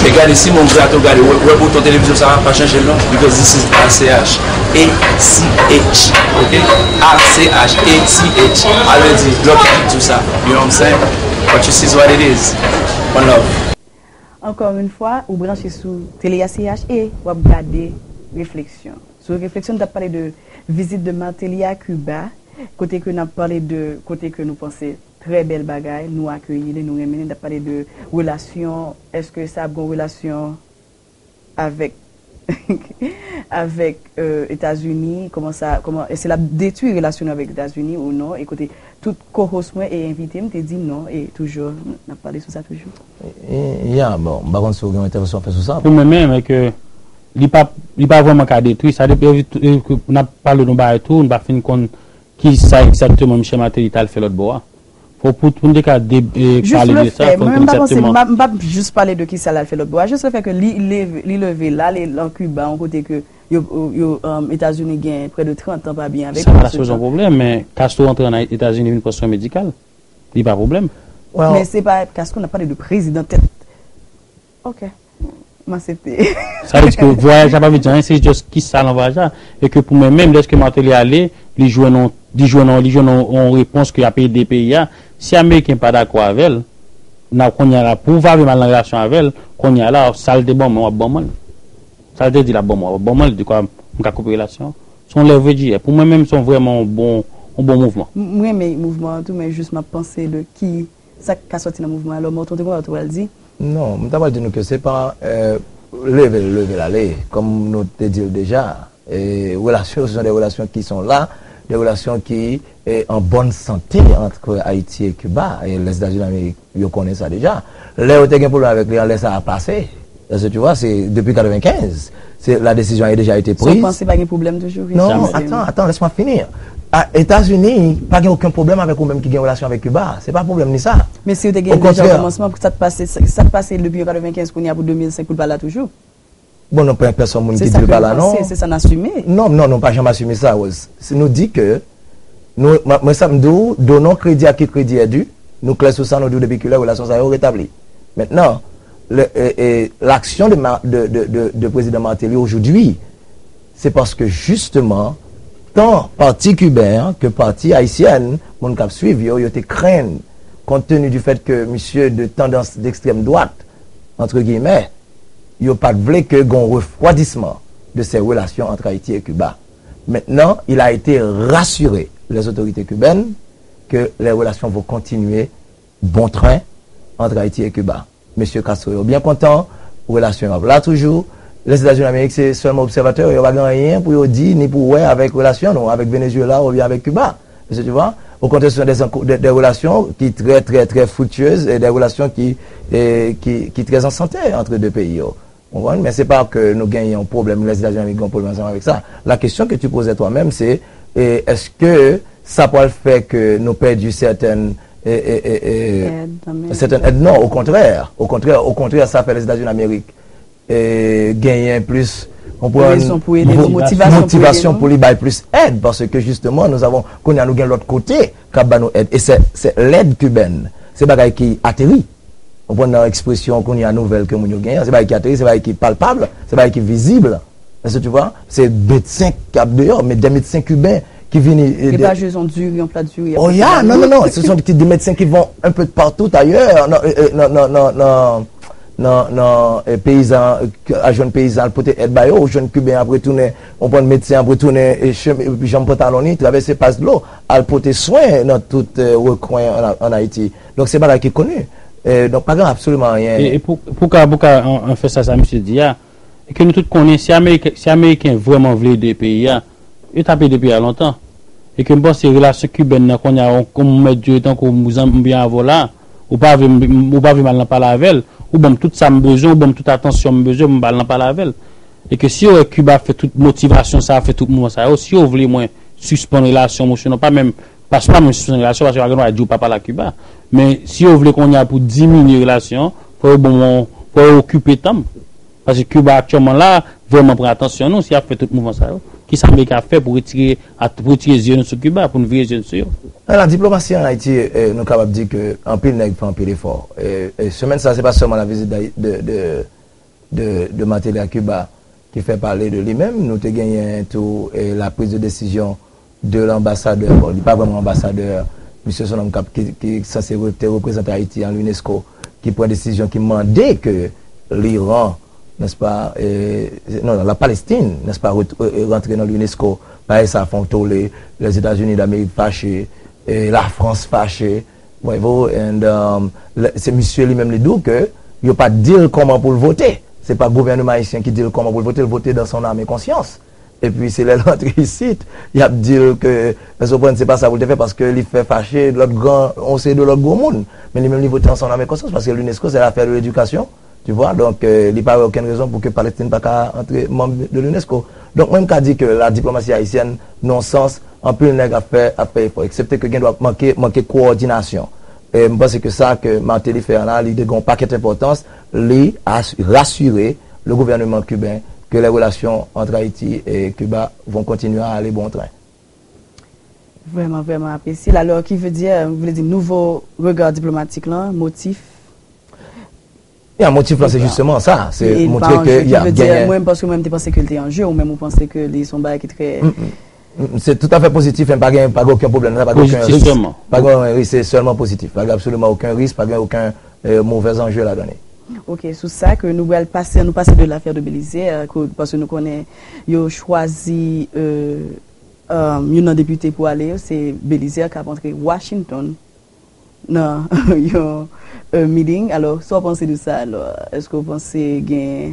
E gade, si moun grato, gade, wè, wè bouton televizyon sa a, pa chanje l non, because this is A C H, A C H, ok? A C H, A C H, a vle di, lòt ki di w sa, you know what I'm saying? But you see what it is. One love. Encore une fois, ou branche sou Tele A C H e w ap gade Refleksyon. Sou Refleksyon, nou t ap pale de vizit de Martelly a Kiba, kote ke n ap pale de, kote ke nou panse trè bèl bagay, nou akeyi li, nou renmen li, n ap pale de relasyon, èske sa ap gen relasyon avèk avèk euh, Etazini, kòman sa, kòman, èske l ap detwi relasyon nou avèk Etazini ou non, e kote tout co-host mwen e envite m te di non, e toujou, n ap pale sou sa toujou. E, ya, bon, m pa konn si w gen yon entèvansyon a fè sou sa. Pou mwen menm, e ke li pa, li pa vrèman ka detwi, sa depi, e, ke n ap pale nou bagay tou, nou pa fin konn ki sa egzakteman Michel Martelly t al fè lòt bò a. Fò pou, pou n te ka de, e, Jis pale de sa, lefè, fò n mwen menm konn m pa panse, m egzakteman. Pa, m p ap jis pale de kisa l al fè lòt bò a, jis lefè ke li leve, li leve l ale nan Kiba, yon kote ke yo, yo, yo, um, Etazini gen prè de trant an pa byen avèk Sa yo, pa etsetera. Yon pwoblèm, men Castro antre an Etazini vin pran swen medikal. Li pa pwoblèm. Well, Men se pa Castro, n ap pale de prezidan tèt. Ok. M aksepte. Sa vle di ke vwayaj la pa vle di anyen, se just kisa nan vwayaj la. E ke pou mwen menm, lèske Martelly ale, li jwenn yon, li jwenn yon, li jwenn yon, yon repons ke y ap ede peyi a. Si Ameriken pa dakò avè l, n ap kounye a la, pou w pa vle m al nan relasyon avè l, kounye a la, sa l te ban mwen, w ap ban mwen l. Sa l te di l ap ban mwen, w ap ban mwen l, dekwa m ka koupe relasyon an. Se yon leverage. Pou mwen menm, se yon vrèman yon bon, yon bon mouvman. M renmen mouvman an tou, men jis m ap panse de ki sa k ka sòti nan mouvman an. Alò, Mòton te konn sa w te pral di? Non, m ta pral di nou ke se pa, euh, leve l, leve l ale, kòm nou te di l deja. E relasyon yo, se de relasyon ki son la, de relasyon ki, e, an bòn sante ant Ayiti e Kiba. E Lèzetazini Amerik, yo konnen sa deja. Lè yo te gen pwoblèm avèk li an, lè sa a pase. Èske tu vois, se depi katrevennkenz, se la décision a déjà été prise. So w panse pa gen pwoblèm toujou? Non, attends, attends, laisse-moi finir. A, Etazini pa gen okenn pwoblèm avèk ou menm ki gen relasyon avèk Kiba. Se pa pwoblèm ni sa. Men si yo te gen deja okòmansman, pou sa t pase, sa t pase depi an katrevennkenz kounye a pou de mil senk pou l pa la toujou? Bon, nou pa pèsonn moun ki di l pa la, non. Se sa n asime. Non, non, nou pa janm asime sa, Rose. Si nou di ke, nou, mwen, mwen sa m di w, donnons crédit à qui crédit est dû, nou klè sou sa, nou di w depi kilè relasyon sa yo retabli. Maintenant, le, e, e, l'action de, Ma- de, de, de, de président Martelly aujourd'hui, c'est parce que justement, tant parti cubain que parti haïtien, moun k ap swiv yo, yo te krenn, compte tenu du fait que monsieur de tendance d'extrême droite, entre guillemets, yo pa t vle ke gon refwadisman de ces relations entre Haïti et Cuba. Maintenant, il a été rassuré, les autorités cubaines, que les relations vont continuer bon train entre Haïti et Cuba. Mesye Castro yo byen kontan, relasyon yo ap la toujou. Lèzetazini Amerik se sèlman obsèvatè, yo pa gen anyen pou yo di ni pou wè avèk relasyon nou avèk Venezuela oubyen avèk Kiba. Est-ce que tu vois? Au contraire, ce sont des, des, des relations qui très, très, très fructueuses et des relations qui, eh, qui, qui très en santé entre deux pays. Ou konprann? Men se pa ke nou gen yon pwoblèm, Lèzetazini Amerik gen yon pwoblèm ansanm avèk sa. La question que tu posais toi-même, c'est, eh, est-ce que sa pral fè ke nou pèdi certaines, eh, eh, eh, eh, certaines aides? Non, au contraire. Au contraire, au contraire, sa fè Lèzetazini Amerik e, genyen plis, ou pran motivasyon pou li bay plis èd, paske jisteman, nou savon, kounye a nou gen lòt kote k ap ba nou èd, e se, se lèd kibèn, se bagay ki ateri. Ou pran nan ekspresyon kounye a nouvèl ke moun yo genyen, se bagay ki ateri, se bagay ki palpab, se bagay ki vizib. Est-ce que tu vois? Se medsen k ap deyò, men de medsen kiben ki vini. E pa jis yon diri, yon plat diri. Oh, yeah, non, non, non, ce sont des médecins qui vont un peu partout ailleurs, nan, nan, nan, nan, nan, nan, nan, eh, peyizan, a jwenn peyizan, al pote èd ba yo, ou jwenn kiben ap retounen, ou pran medsen ap retounen, eh, chemen, epi janm pantalon li, travèse pas dlo, al pote swen nan tout, eh, rekwen an, an Ayiti. Donk, se bagay ki koni. Eh, donk, pa gen absoliman anyen. E, e pou, pou ka, pou ka an, an fè sa, sa misye di a, e ke nou tout konnen, si Ameriken, si Ameriken vrèman vle ede peyi a, yo t ap ede peyi a lontan. E ke m panse relasyon kibèn nan kounye a, yon, yon mèt diri tankou m zanmi m byen avè w la, ou pa vle m, ou pa vle m al nan pale avè l, ou ban m tout sa m bezwen, ou ban m tout atansyon m bezwen pou m pa al nan pale avè l. E ke si yo wè Kiba fè tout motivasyon sa, fè tout mouvman sa yo, si yo vle mwen sispann relasyon, mwen, sinon pa menm, pa, pa menm sispann relasyon, paske pa gen dwa di w pa pale ak Kiba. Men si yo vle kounye a pou diminye relasyon, fò yo ban mwen, fò yo okipe tan m. Paske Kiba aktyèlman la, vrèman pran atansyon nou, si y ap fè tout mouvman sa yo. Kisa Amerik ap fè pou retire, at-, pou retire zye nou sou Kiba, pou nou vire zye nou sou yo? Nan la diplomasi an Ayiti, eh, nou kapab di ke anpil nèg fè anpil efò. E, e semèn sa, se pa sèlman la vizit de, de, de, de, de Martelly a Kiba ki fè pale de li menm. Nou te genyen tou, eh, la prise de décision de l'ambassadeur, bon, li pa vrèman anbasadè, misye se yon nonm k ap, ki, ki sanse re-, te reprezante Ayiti an l'UNESCO, ki pran desizyon, ki mande ke Liran, nèspa, e, non, la Palestine, nèspa, ret-, e, e, rantre nan l'UNESCO. Bagay sa fè yon tole, Lèzetazini d'Amerik fache, e, Lafrans fache, voyez-vous, and, um, lè, se misye li menm li di w ke yo pa t di l kòman pou l vote. Se pa gouvènman ayisyen ki di l kòman pou l vote, l vote dans son âme et conscience. Epi se lè l rantre isit, y ap di l ke, èske w konprann, se pa sa pou l te fè, paske li fè fache lòt gran, yon seri de lòt gwo moun. Men li menm li vote dans son âme et conscience, paske l'UNESCO, c'est l'affaire de l'éducation, tu vois, donk, euh, li pa wè okenn rezon pou ke Palestine pa ka antre manm de l'UNESCO. Donk, mwen, m ka di ke la diplomasi ayisyèn, nan yon sans, anpil nèg ap fè, ap fè efò, eksepte ke gen dwa manke, manke kowòdinasyon. E m panse ke sa ke Martelly fè an la, li te gen yon pakèt enpòtans, li as-, rasire le gouvernement cubain que les relations entre Haïti et Cuba vont continuer à aller bon train. Vrèman, vrèman apresye l. Alò, ki vle di, vle di nouvo rega diplomatik lan, motif. Ya, motif lan, se jisteman sa. Se montre ke y ap genyen. Mwen, paske mwen, m te panse ke l te an je, ou menm ou panse ke li se yon bagay ki trè. Se toutafè pozitif, men pa gen, pa gen okenn pwoblèm, pa gen okenn risk. Pa gen risk, se sèlman pozitif. Pa gen absoliman okenn risk, pa gen okenn, euh, movèz anje ladan li. Ok, sou sa ke nou pral pase, nou pase de l'affaire de Belizaire, euh, paske nou konnen yo chwazi, euh, euh, youn nan depite pou ale, se Belizaire k ap antre Washington nan yon, euh, meeting. Alò, sa w panse de sa, alò? Èske w panse gen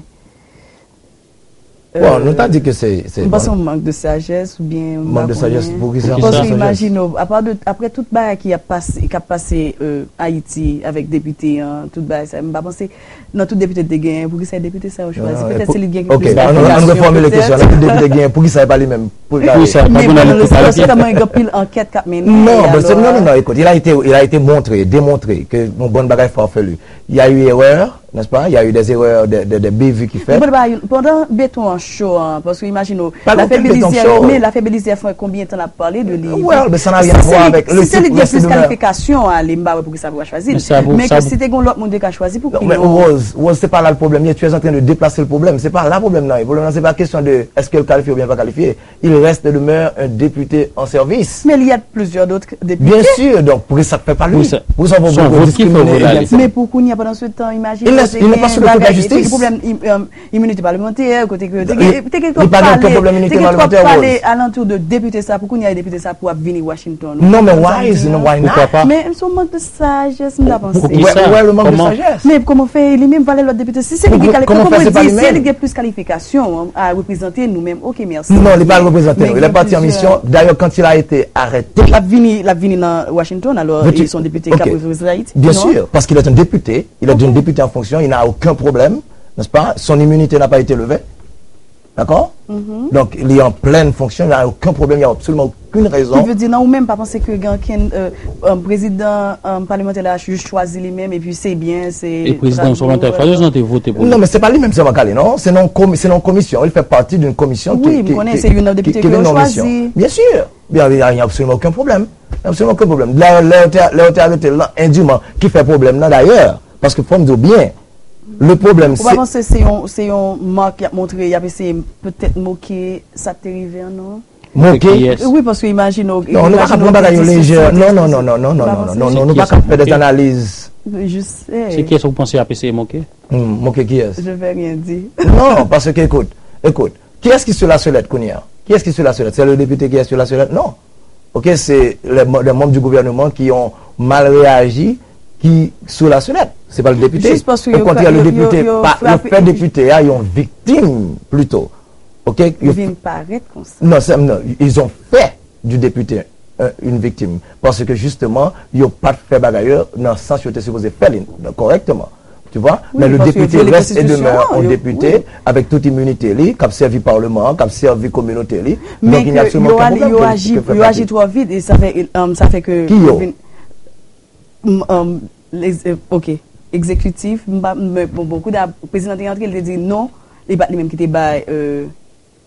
Bon, nou ta di ke se, se. M panse yon mank de sajès oubyen. Mank de sajès, poukisa? Paske imajine w, apa de, apre tout bagay ki ap pase, k ap pase, euh, Ayiti avèk depite an, tout bagay sa, m pa panse nan tout depite te genyen, poukisa e depite sa yo chwazi? Petèt se li gen plis enfòmasyon. Ann refòmile kesyon an, nan tout depite genyen, poukisa e pa li menm? Poukisa e pa li menm? Paske tèlman gen anpil ankèt k ap mennen. Non, non, non, non, écoute, il a été, il a été montré, démontré que yon bann bagay farfelu. Il y a eu erreur, n'est-ce pas? Il y a eu des erreurs, des, des, des bévues ki fèt. Pandan beton an cho an, paske imajine w, lafè Belizaire, men lafè Belizaire fè konbyen tan n ap pale de li? Well, mais ça n'a rien à voir avec le titre. Si se li ki gen plis kalifikasyon ale, m pa wè poukisa pou pa chwazi l. Men ke si te gen yon lòt moun te ka chwazi, pou ki non? Rose, Rose, c'est pas là le problème. Tu es en train de déplacer le problème. C'est pas là problème nan ye. Problème nan, c'est pas question de est-ce que l kalifye oubyen l pa kalifye. Il reste et demeure un député en service. Mais il y a plusieurs d'autres députés. Bien sûr, donc poukisa sa fè pa li? Poukisa sa pou diskrimine? Men pou kounye a, pandan se tan, imajine w te gen bagay, te gen pwoblèm iminite palimantè, kote ke te gen, te gen twòp pale, te gen twòp pale alantou de depite sa, pou kounye a depite sa pou ap vini Washington. Non, men why is, non, why not? Men se yon mank de sajès, m ta panse. Poukisa? Wè, wè, le manque de sagesse. Men kòman fè li menm valè lòt depite? Si se li ki gen kalifikasyon, kòman fè se pa li menm? Si se li ki gen plis kalifikasyon a reprezante nou menm, oke, mèsi. Non, li pa reprezante nou. Il est parti en mission. D'ailleurs, quand il a été arrêté. L ap vini, l ap vini nan Washington, alò, e se yon depite k ap reprezante Ayiti. Bien sûr, parce qu'il est un député, il est un député en fonction, il n'a aucun problème, n'est-ce pas? Son immunité n'a pas été levée. D'accord? Donc, li an plèn fonksyon, il n'y a aucun problème, il n'y a absolument aucune raison. Ki vle di, nan ou menm, pa panse ke gen ankenn, euh, euh, prezidan, euh, palimantè la jis chwazi li menm, epi se byen, se. E prezidan palimantè chwazi, jan te vote pou li. Non, men se pa li menm sèlman k ale, non. Se nan yon komi-, se nan yon komisyon. Il fait partie d'une commission qui, qui, qui, qui, qui vient en mission. Wi, m konnen, se youn nan depite ke yo chwazi. Bien sûr. Il n'y a, il y a absolument aucun problème. Il n'y a absolument aucun problème. Lè, lè yo te, lè yo te arete l la, endiman, ki fè pwoblèm nan, dayè, paske fò m di w byen, le problème, se. Ou pa panse se yon, se yon mark y ap montre, y ap eseye petèt moke sa k te rive an, non? Moke? Wi, paske imajine w. Non, nou pa ka pran bagay yo lejè. Non, non, non, non, non, non, non, non, non, nou pa ka fè des analyses. Se kiyès ou panse y ap eseye moke? Hmm, moke kiyès? Je vais rien dire. Non, paske, écoute, écoute, kiyès ki sou la sellette kounye a? Kiyès ki sou la sellette? C'est le député qui est sur la sellette? Non. Ok, c'est les, les membres du gouvernement qui ont mal réagi, qui sous la sellette. C'est pas le député. Au contraire, le député, yo fè député a yon viktim plito. Ok? Yo vin parèt konsa. Non, c'est, non, ils ont fait du député, euh, une victime. Paske jisteman, yo pa t fè bagay yo nan sans yo te sipoze fè li kòrèkteman. Tu vois? Mais le député reste et demeure un député avec toute immunité li, k ap sèvi palman an, k ap sèvi kominote li. Donk, il n'y a absolument aucun problème. Men ke yo aji twò vit e sa fè, um, sa fè ke. Ki yo? M, um, les, euh, ok. Egzekitif, m pa, m, bon, bon, kounya prezidan te rantre, li te di non, li pa t li menm ki te bay, euh,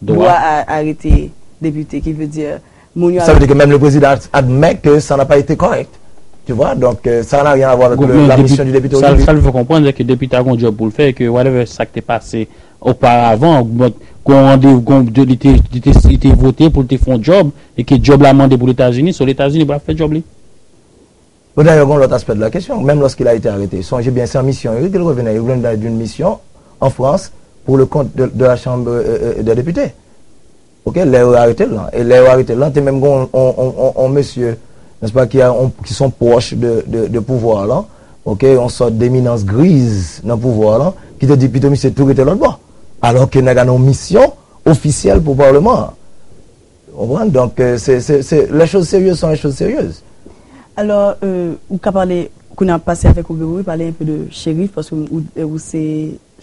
dwa a arete depite, ki vle di, moun yo. Sa vle di ke menm le président admet que ça n'a pas été correct. Tu vois? Donc, euh, ça n'a rien à voir avec le, la mission du député aujourd'hui. Sa l fè konprann, se ke depite a gon djòb pou l fè, ke whatever sa k te pase oparavan, gon randevou, gon, li te, li te, li te vote pou l te fè yon djòb, e ke djòb la mande pou Letazini, so Letazini pral fè djòb li. Bon, d'ailleurs, il y a un autre aspect de la question. Même lorsqu'il a été arrêté, songez bien, c'est en mission, il revient, il revient d'une mission en France pour le compte de, de la Chambre euh, euh, des députés. Ok, lè yo arete l lan. E lè yo arete l lan, te menm gen yon, yon, yon, yon, yon mesye, n'est-ce pas, ki, a, yon, ki son pwòch de, de, de pouvwa lan, ok, yon sòt d'éminence grise nan pouvwa lan, ki te di pito misye tou rete lòt bò. Alò ke nèg la nan yon misyon ofisyèl pou palman an. Ou konprann? Donk, euh, se, se, se, les choses sérieuses sont les choses sérieuses. Alò, euh, ou ka pale, kounye a pase avèk ou, Gregory, pale enpe de Cherif, paske ou, ou se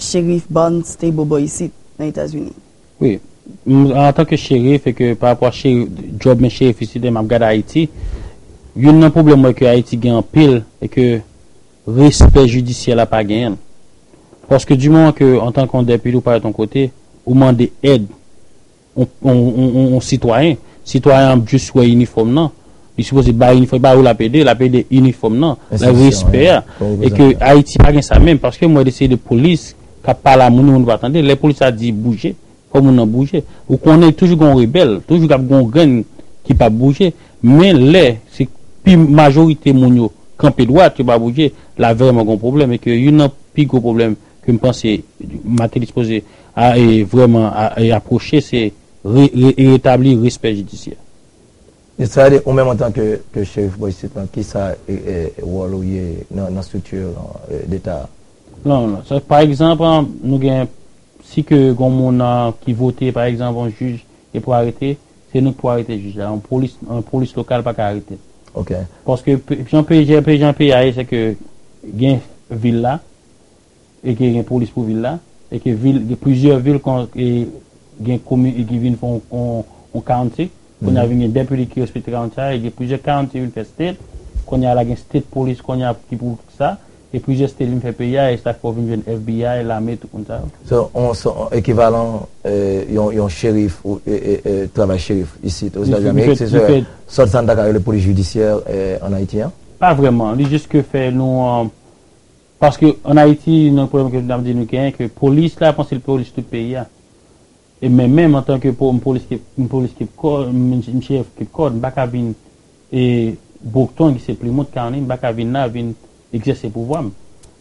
Cherif Barnstable Boy isit, nan Etazini. Wi. M, antanke cherif e ke pa rapò a cherif, djòb men cherif isit e m ap gade Ayiti, youn nan pwoblèm mwen ke Ayiti gen anpil e ke respè jidisyè la pa genyen l. Paske di moman ke antanke yon dèpite ou parèt yon kote, ou mande èd yon, yon, yon, yon, yon sitwayen, sitwayen an ap jis wè inifòm nan, li sipoze bay inifòm, li pa wè l ap ede, l ap ede inifòm nan, l ap respè a. E ke Ayiti pa gen sa menm, paske m wè de seri de polis k ap pale a moun yo, moun yo pa tande. Lè polis la di bouje, fò moun nan bouje. Ou konnen toujou gen yon rebèl, toujou ap gen yon grenn ki p ap bouje. Men lè se pi majorite moun yo kanpe dwat, yo pa bouje, la vrèman gen yon pwoblèm. E ke youn nan pi gwo pwoblèm ke m panse Martelly sipoze a, e, vrèman a, e, apwoche, se re, re, retabli respè jidisyè. E sa vle di, ou menm antanke ke cherif bò isit lan, kisa e, e, wòl ou ye nan, nan estrikti e, deta a? Non, non. Sa, pa egzanp, an, nou gen, si ke gon moun an, ki vote, pa egzanp, yon jij e pou arete, se nou ki pou arete jij la. Yon polis, yon polis lokal pa ka arete l. Ok. Paske pe- jan peyi, jan peyi a ye, se ke gen vil la, e ke gen polis pou vil la, e ke vil, gen plizyè vil kon, e gen komin e ki vin fè yon, yon, yon county. Kounye a vin gen deputy ki respekte county a, e gen plizyè county vin fè state. Kounye a la gen state polis kounye a ki pou sa. E plizyè state vin fè peyi a, e sa fè w vin jwenn FBI, lame, tout moun sa yo. So, on, so, on ekivalan e, yon, yon cherif ou e, e, e, travay cherif isit Ozetazini Amerik, se sòt sa n ta ka rele polis jidisyè e, ann Ayiti an? Pa vrèman. Li jis ke fè nou an, paske ann Ayiti, nan pwoblèm ke n ap di nou genyen, ke polis la, panse l polis tout peyi a. E men menm antanke po- m polis Cape, m polis Cape Cod, m, m cherif Cape Cod, m pa ka vin e Brockton ki se Plymouth County, m pa ka vin la vin egzèse pouvwa m.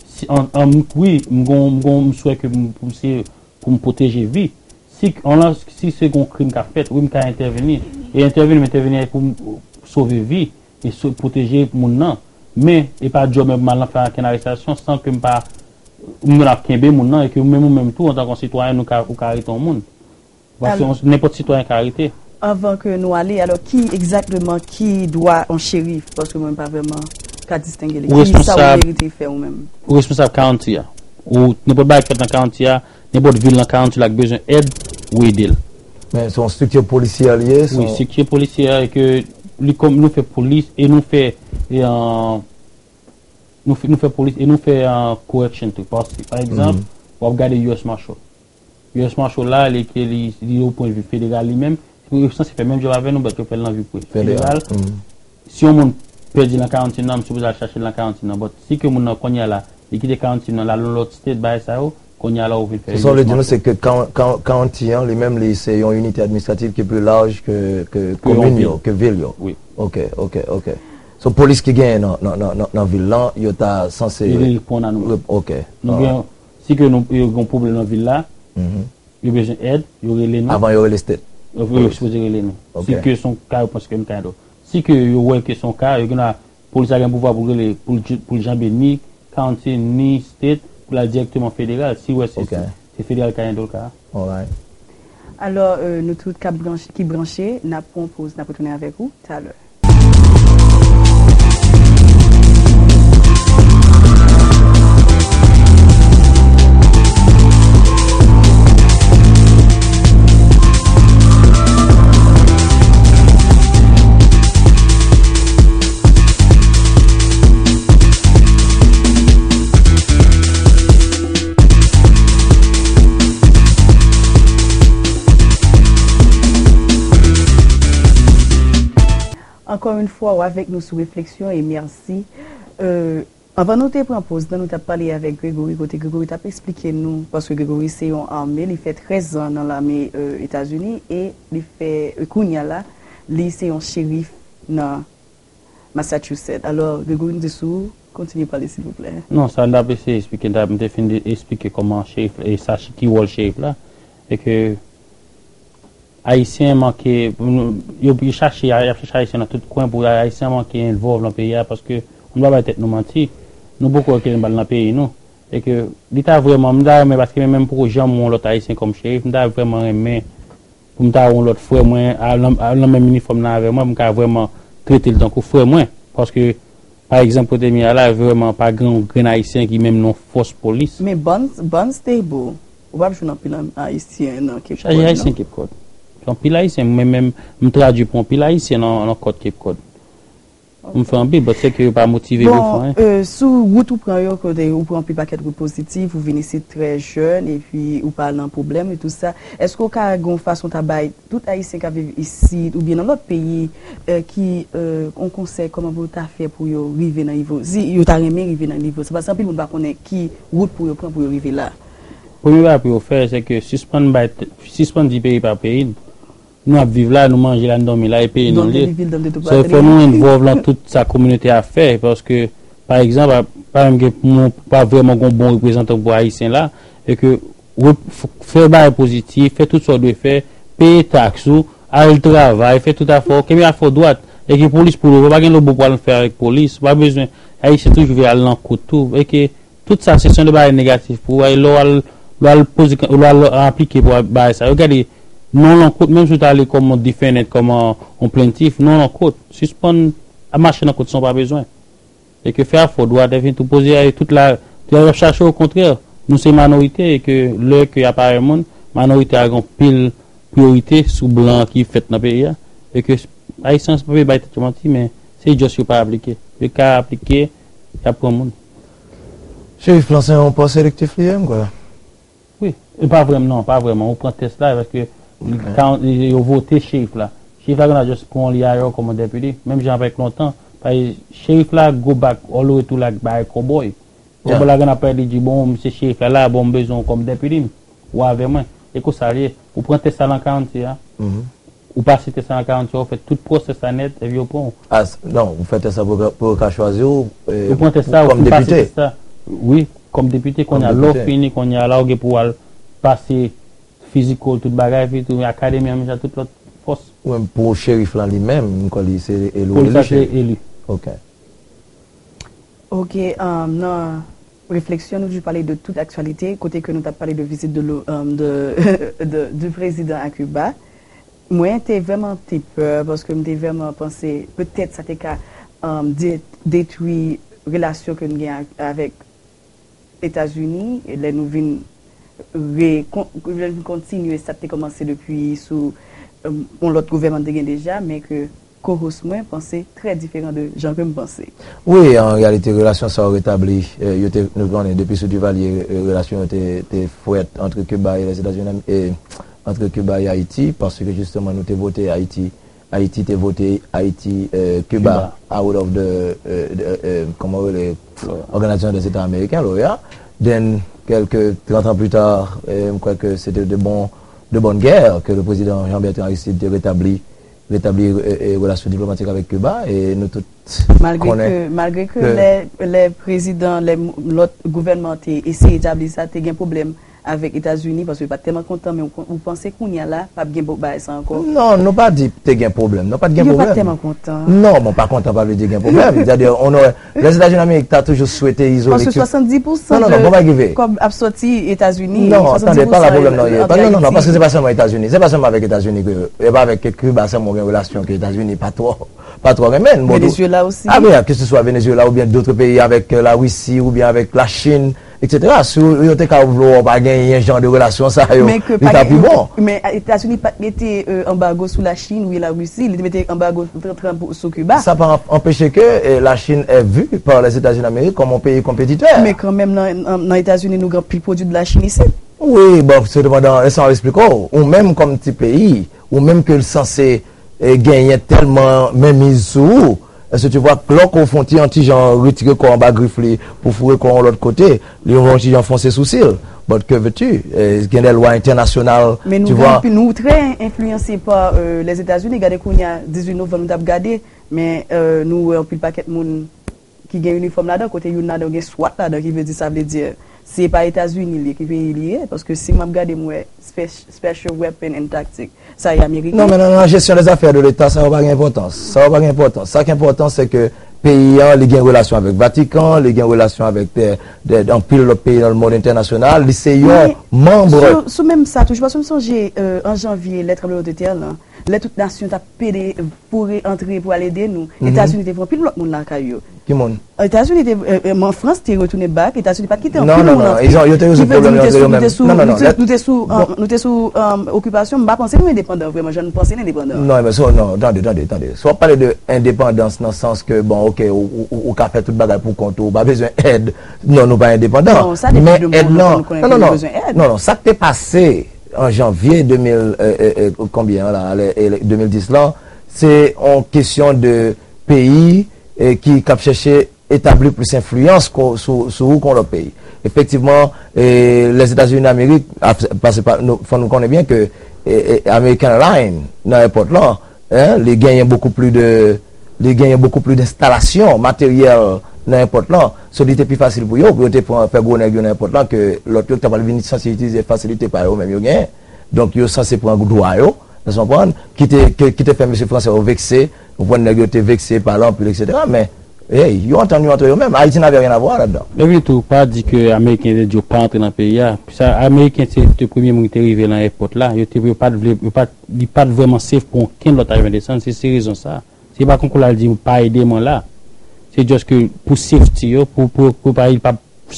Si, an, an, wi, m gon, m gon, m swè ke m, pou m se, pou m pwoteje vi. Si, an lan, si se gon krim k ap fèt, wi, m ka entèveni. E entèveni, m entèveni pou m sove vi e so- pwoteje moun nan. Men, e pa djòb mwen pou m al nan fè ankenn arestasyon san ke m pa, m ap kenbe moun nan e ke ou menm ou menm tou, antanke yon sitwayen, nou ka, ou ka arete yon moun. Paske nenpòt sitwayen ka arete. Anvan ke nou ale, alò, ki egzakteman ki dwa yon cherif? Paske mwen pa vrèman ka distenge li. Ki sa ou merite fè ou menm? Ou responsab county a. Ou nenpòt bagay ki fèt nan county a, nenpòt vil nan county la ki bezwen èd, ou ede l. Men se yon estrikti polisyè li ye? Wi, estrikti polisyè e ke li kòm nou fè polis e nou fè e, an, nou fè, nou fè polis e nou fè an, correction tou. Paske, pa egzanp, w ap gade U S Marshal. U S Marshal la, li ke li, li o pwen vi federal li menm, yo sanse fè menm djòb avè nou, but yo fè l nan vi federal. Si yon moun pèdi nan county nan, m sipoze al chache l nan county nan, but si ke moun nan kounye a la, li kite county nan, l al nan lòt state, bagay sa yo, kounye a la ou vin fè. Se sa w vle di nou, se ke county an li menm, li se yon inite administratif ki pli laj ke, ke komin yo, ke vil yo. Wi. Ok, ok, ok. So polis ki genyen nan, nan, nan, nan, nan vil lan, yo ta sanse. Li reponn a nou. Ok. Nou gen, si ke nou, yo gen pwoblèm nan vil la, yo bezwen èd, yo rele nou. Avan yo rele state. Yo, yo sipoze rele nou. Si ke se yon ka, yo panse ke nou ka ede w. Si ke yo wè ke se yon ka, yo gen dwa, polis la gen pouvwa pou rele, pou l, pou l janbe ni county, ni state, pou l al dirèkteman federal. Si wè se, se federal ka ede w ka. Alright. Alò, euh, nou tout k ap branche, ki branche, n ap pran yon poz, n ap retounen avèk ou talè. Ankò yon fwa, w avèk nou sou refleksyon e mèsi. Euh, anvan nou te pran poz nan, nou t ap pale avèk Gregory, kote Gregory t ap eksplike nou, paske Gregory se yon ame, li fè trèz an nan lame, euh, Etazini, e li fè, euh, kounye a la, li se yon cherif nan Massachusetts. Alò, Gregory, nou te sou, kontinye pale, silvouplè. Non, sa m t ap eseye eksplike, m t ap, m te fin de, eksplike kòman cherif, e sa, ki wòl cherif la, e ke Ayisyen manke, yo, yo chache, y ap chache Ayisyen nan tout kwen pou Ayisyen manke envolve nan peyi a, paske, ann pa bay tèt nou manti, nou poko wè kilè n pral nan peyi nou. E ke, li ta vrèman, m ta renmen, paske mwen menm m poko janm wè yon lòt Ayisyen kòm cherif, m ta vrèman renmen pou m ta wè yon lòt frè mwen, a, nan, a, nan menm inifòm nan avè mwen, pou m ka vrèman trete l tankou frè mwen. Paske, pa egzanp, kote m ye a la, vrèman, pa gen yon grenn Ayisyen ki menm nan fòs polis. Men Barn-, Barnstable, ou p ap jwenn anpil an-, Ayisyen nan Cape Cod, non? Chaje Ayisyen Cape Cod. Anpil Ayisyen, mwen menm, m tradui pou anpil Ayisyen nan, nan kòt Cape Cod. M fè anpil, but se ke yo pa motive pou yo fè anyen. Bon, euh, sou wout ou pran yo, kote ou pran anpil pakèt wout pozitif, ou vin isit trè jèn, epi ou pa nan pwoblèm e tou sa, èske w ka gen yon fason ta bay tout Ayisyen k ap viv isit oubyen nan lòt peyi, euh, ki, euh, yon konsèy kòman pou yo ta fè pou yo rive nan nivo, si yo ta renmen rive nan nivo sa, paske anpil moun pa konnen ki wout pou yo pran pou yo rive la? Premye bagay pou yo fè, se ke sispann bay, sispann di peyi pa peyi n. Nou ap viv la, nou manje la, n dòmi la, e peyi nou l ye. Sa fè nou envolve nan tout sa kominote a fè, paske, pa egzanp, pa menm gen, nou pa vrèman gen yon bon reprezantan pou Ayisyen la, e ke fè bagay pozitif, fè tout sa w dwe fè, peye taks ou, al travay, fè tout afè w, kenbe afè w dwat, e ke polis pou leve, pa gen lobo pou al fè avèk polis, pa bezwen, Ayisyen toujou vle al nan kout tou, e ke Tout sa se sèl de bagay negatif pou ou, lè w al, lè w al poze, lè w al aplike pou bagay sa yo. Gade, non nan kout, menm si w ta ale kòm yon defendant, kòm yon, yon plaintiff, non nan kout. Sispann ap mache nan kout san w pa bezwen. E ke fè afè w dwat, epi tou poze a, tout la, y ap chache okontrè. Nou se manorite, e ke lè ke y ap avè moun, manorite a gen anpil priyorite sou blan ki fèt nan peyi a. E ke Ayisyen an se pa vle bay tèt yo manti, men se just yo pa aplike. Yo ka aplike, y ap pran moun. Cherif lan se yon pòs elektif li ye, m kwè. Wi. E pa vrèman, non, pa vrèman. Ou pran tès la, paske li ka, yo vote cherif la. Cherif la konn ap just pran li ayò kòm yon deputy. Menm jan avèk lontan, paske cherif la go back all the way to like bagay cowboy. Cowboy la konn ap pale, li di, bon, misye cherif la la, bon, m bezwen w kòm deputy m. Ou avè mwen. E konsa l ye. Ou pran tès la nan karannse a. Ou pase tès la nan karannse a, ou fè tout pwosès la nèt, epi yo pran w. Ah, non, ou fè tès la pou, pou yo ka chwazi w, e, ou pran tès la, ou fin pase tès la. Wi, kòm depite, kounye a, lè w fini, kounye a, la ou gen pou w al pase physical, tout bagay, epi tou, akademi an, menm jan tout lòt pòs. Ou menm, pou cherif lan li menm, m kwè li se eli w. Pou li sa se eli. Ok. Ok, um, nan refleksyon, nou toujou pale de tout aktyalite, kote ke nou t ap pale de vizit de, lo- um, de, de, du président à Cuba. Mwen te vrèman te pè, paske m te vrèman panse, petèt sa te ka um, de- detwi relasyon ke n gen a- avèk Etazini, e lè nou vin re- kon- lè nou vin kontinye sa k te kòmanse depi sou um, yon lòt gouvènman te gen deja, men ke co-host mwen panse trè diferan de jan ke m panse. Wi, an reyalite, relasyon sa yo retabli, eh, yo te, nou konnen depi sou Duvalier, eh, relasyon yo te, te frèt antre Kiba e Lèzetazini, e antre Kiba e Ayiti, paske jisteman nou te vote Ayiti, Ayiti te vote Ayiti, eh, Kiba out of the, eh, the, eh, kòman yo rele, Organisation des États Américains, l'OEA. Then, kèlke trant an pli ta, eh, m kwè ke se te de bon, de bonne guerre que le président Jean-Bertrand Aristide te retabli retabli e, e, relasyon diplomatik avèk Kiba, e nou tout konnen ke. Malgre ke, malgre ke lè, lè prezidan, lè m- lòt gouvènman te eseye etabli sa, te gen pwoblèm avèk Etazini, paske yo pa t tèlman kontan, men ou, ou panse kounye a la, p ap gen bo- bagay sa ankò? Non, nou pa di te gen pwoblèm. Non, pa t gen pwoblèm. Yo pa t tèlman kontan. Non, bon, pa kontan pa vle di gen pwoblèm. Sètadi, on aurait Lèzetazini Amerik ta toujou swete izole Kib. Paske swasanndis pousan de kòb ap sòti Etazini. Non, tande, pa la pwoblèm nan ye. Non, non, non, paske se pa sèlman Etazini. Se pa sèlman avèk Etazini ke, e pa avèk Kiba sèlman ou gen relasyon ke Etazini pa twò, pa twò renmen. Venezuela osi. A ben, ke se swa Venezuela oubyen dòt peyi avèk, euh, Larisi oubyen avèk Lachin, etsetera. Si yo te ka vle w pa genyen jan de relasyon sa yo, li ta pi bon. Men Etazini pa t mete, euh, anbago sou Lachin oubyen Larisi, li te mete anbago trant trant sou Kiba. Sa pa anpeche ke, eh, la Chine est vue par les États-Unis d'Amérique comme un pays compétiteur. Men kanmenm, nan, nan, nan Etazini, nou gen anpil pwodui de la Chine isit. Wi, bon, sepandan, lèse m al eksplike w. Ou menm kòm ti peyi, ou menm ke l sanse, eh, genyen tèlman menmiz sou ou, èske tu vois, lòk ou fè yon ti, yon ti jan retire kò anba grif li pou foure kò yon lòt kote, li yon ti jan fonse sousi l. But que veux-tu? Eh, gen de lwa entènasyonal, tu vois. Men nou gen anpil, nou trè enfliyanse pa, euh, Lèzetazini. Gade kounye a, dizuit novanm, nou t ap gade, Men, euh, nou wè anpil pakèt moun ki gen inifòm ladan, kote youn ladan gen swat ladan, ki vle di, sa vle di, se pa Etazini li, ki peyi li ye, paske si m ap gade, m wè spe- special weapon and tactic, sa e ameriken. Non, men nan, nan jesyon dèzafè de Leta, sa yo pa gen enpòtans. Sa yo pa gen enpòtans. Sa ki enpòtan, se ke peyi an, li gen relasyon avèk Vatikan, li gen relasyon avèk de, de, anpil lòt peyi nan lemonn entènasyonal. Li se yon manm. Sou, sou menm sa, toujou, paske m sonje, euh, an janvye, lè tranblemanntè te an lan, lè tout nasyon t ap pede pou re- antre pou al ede nou, Etazini te voye anpil lòt moun lakay yo. Ki moun? Etazini te, euh, euh, Frans te retounen back, Etazini pa t kite anpil moun antre. Non, non, non, yo te rezoud pwoblèm yo antre yo menm. Non, non, non, nou te sou, euh, nou te sou, euh, okipasyon, m pa panse nou endepandan vrèman, jan nou panse n endepandan. Non, men so, non, tande, tande, tande. Si w ap pale de endepandans nan sans ke, bon, ok, ou, ou, ou ka fè tout bagay pou kont ou, ou pa bezwen èd, non, nou pa endepandan. Non, sa depi de moun nou konn konnen ke nou bezwen èd. Non, non, sa k te pase an janvye de mil, euh, euh, euh, konbyen an la, le, le, de mil dis lan, se yon kesyon de peyi, eh, ki, k ap chèche etabli plis enfliyans ko- sou, sou ou kon lòt peyi. Efektivman, eh, Lèzetazini Damerik, ap- pase pa, nou, fò nou konnen byen ke, eh, eh, American Airlines nan èpòt lan, en, li genyen bokou pli de, li genyen bokou pli de enstalasyon materyèl nan èpòt lan. So, li te pi fasil pou yo, pou yo te pran, fè gwo nèg yo nan èpòt lan, ke lòt yo ki ta pral vini sanse itilize fasilite pa yo menm yo genyen. Donk, yo sanse pran dwa yo, w konprann, ki te, ke- ki te fè mesye fransè yo vekse, w konprann, nèg yo te vekse, pale anpil, etsetera. Men, hey, yo antann yo antre yo menm. Ayiti n'avait rien à voir ladan. Epi tou, pa di ke Ameriken te di yo pa antre nan peyi a. Sa, Ameriken se te premye moun ki te rive nan èpòt la. Yo te, yo pa t vle, yo pa t, li pa t vrèman safe pou okenn lòt avyon desann. Se, se rezon sa. Se pa konkou l al di, "Pa ede mwen la." Se just ke pou safety yo, pou, pou, pou pa, li pa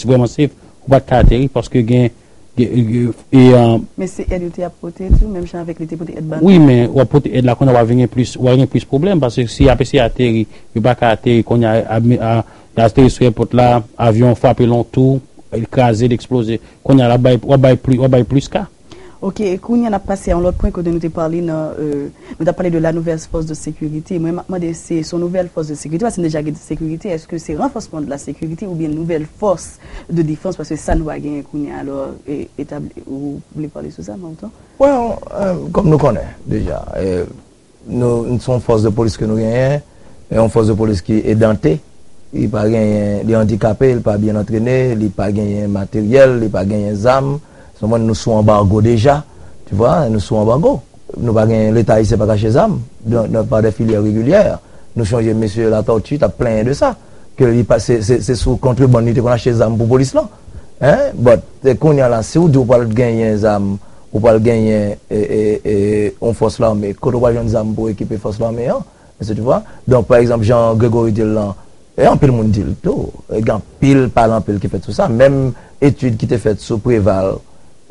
vrèman safe, ou pa t ka ateri, paske gen, gen, gen, e, euh, Men se èd yo te ap pote tou, menm jan avèk li te pote èd ba nou. Wi, men w ap pote èd la, kounye a w ap vin gen plis, w ap gen plis pwoblèm, paske si y ap eseye ateri, yo pa ka ateri, kounye a, a, a, y ateri sou èpòt la, avyon frape l yon tou, li kraze, li eksploze. Kounye a, l ap bay, w ap bay pli, w ap bay plis ka. Ok, kounye a n ap pase a yon lòt pwen kote nou te pale nan, euh, nou t ap pale de la nouvelle force de sécurité. Mwen, m ap mande, se, se yon nouvèl fòs de sekirite, paske n deja gen sekirite, èske se ranfòsman de la sécurité oubyen nouvèl fòs de defans, paske sa nou pa genyen kounye a, alò, e, etabli, ou vle pale sou sa, Marton? Well, euh, kòm nou konnen deja, euh, nou, nou se yon fòs de polis ke nou genyen, e yon fòs de polis ki edante, li pa genyen, li andikape, li pa byen antrene, li pa genyen materyèl, li pa genyen zam. Sèlman nou sou anbago deja, tu vois, nou sou anbago. Nou pa gen, Leta ayisyen pa ka achte zam, nan, nan, pa de filyè regilyè. Nou sonje mesye Latortue t ap plenyen de sa, ke li pa, se, se, se sou kontrebann li te konn achte zam pou polis lan. Hein? But, e, kounye a la, si w di w pral genyen zam, ou pral genyen, e, e, e, yon fòs lame, kote w pral jwenn zam pou ekipe fòs lame an? Est-ce que tu vois? Donk, pa egzanp, jan Gregory di l lan, e anpil moun di l tou, e gen anpil pale anpil ki fèt sou sa. Menm etid ki te fèt sou Preval,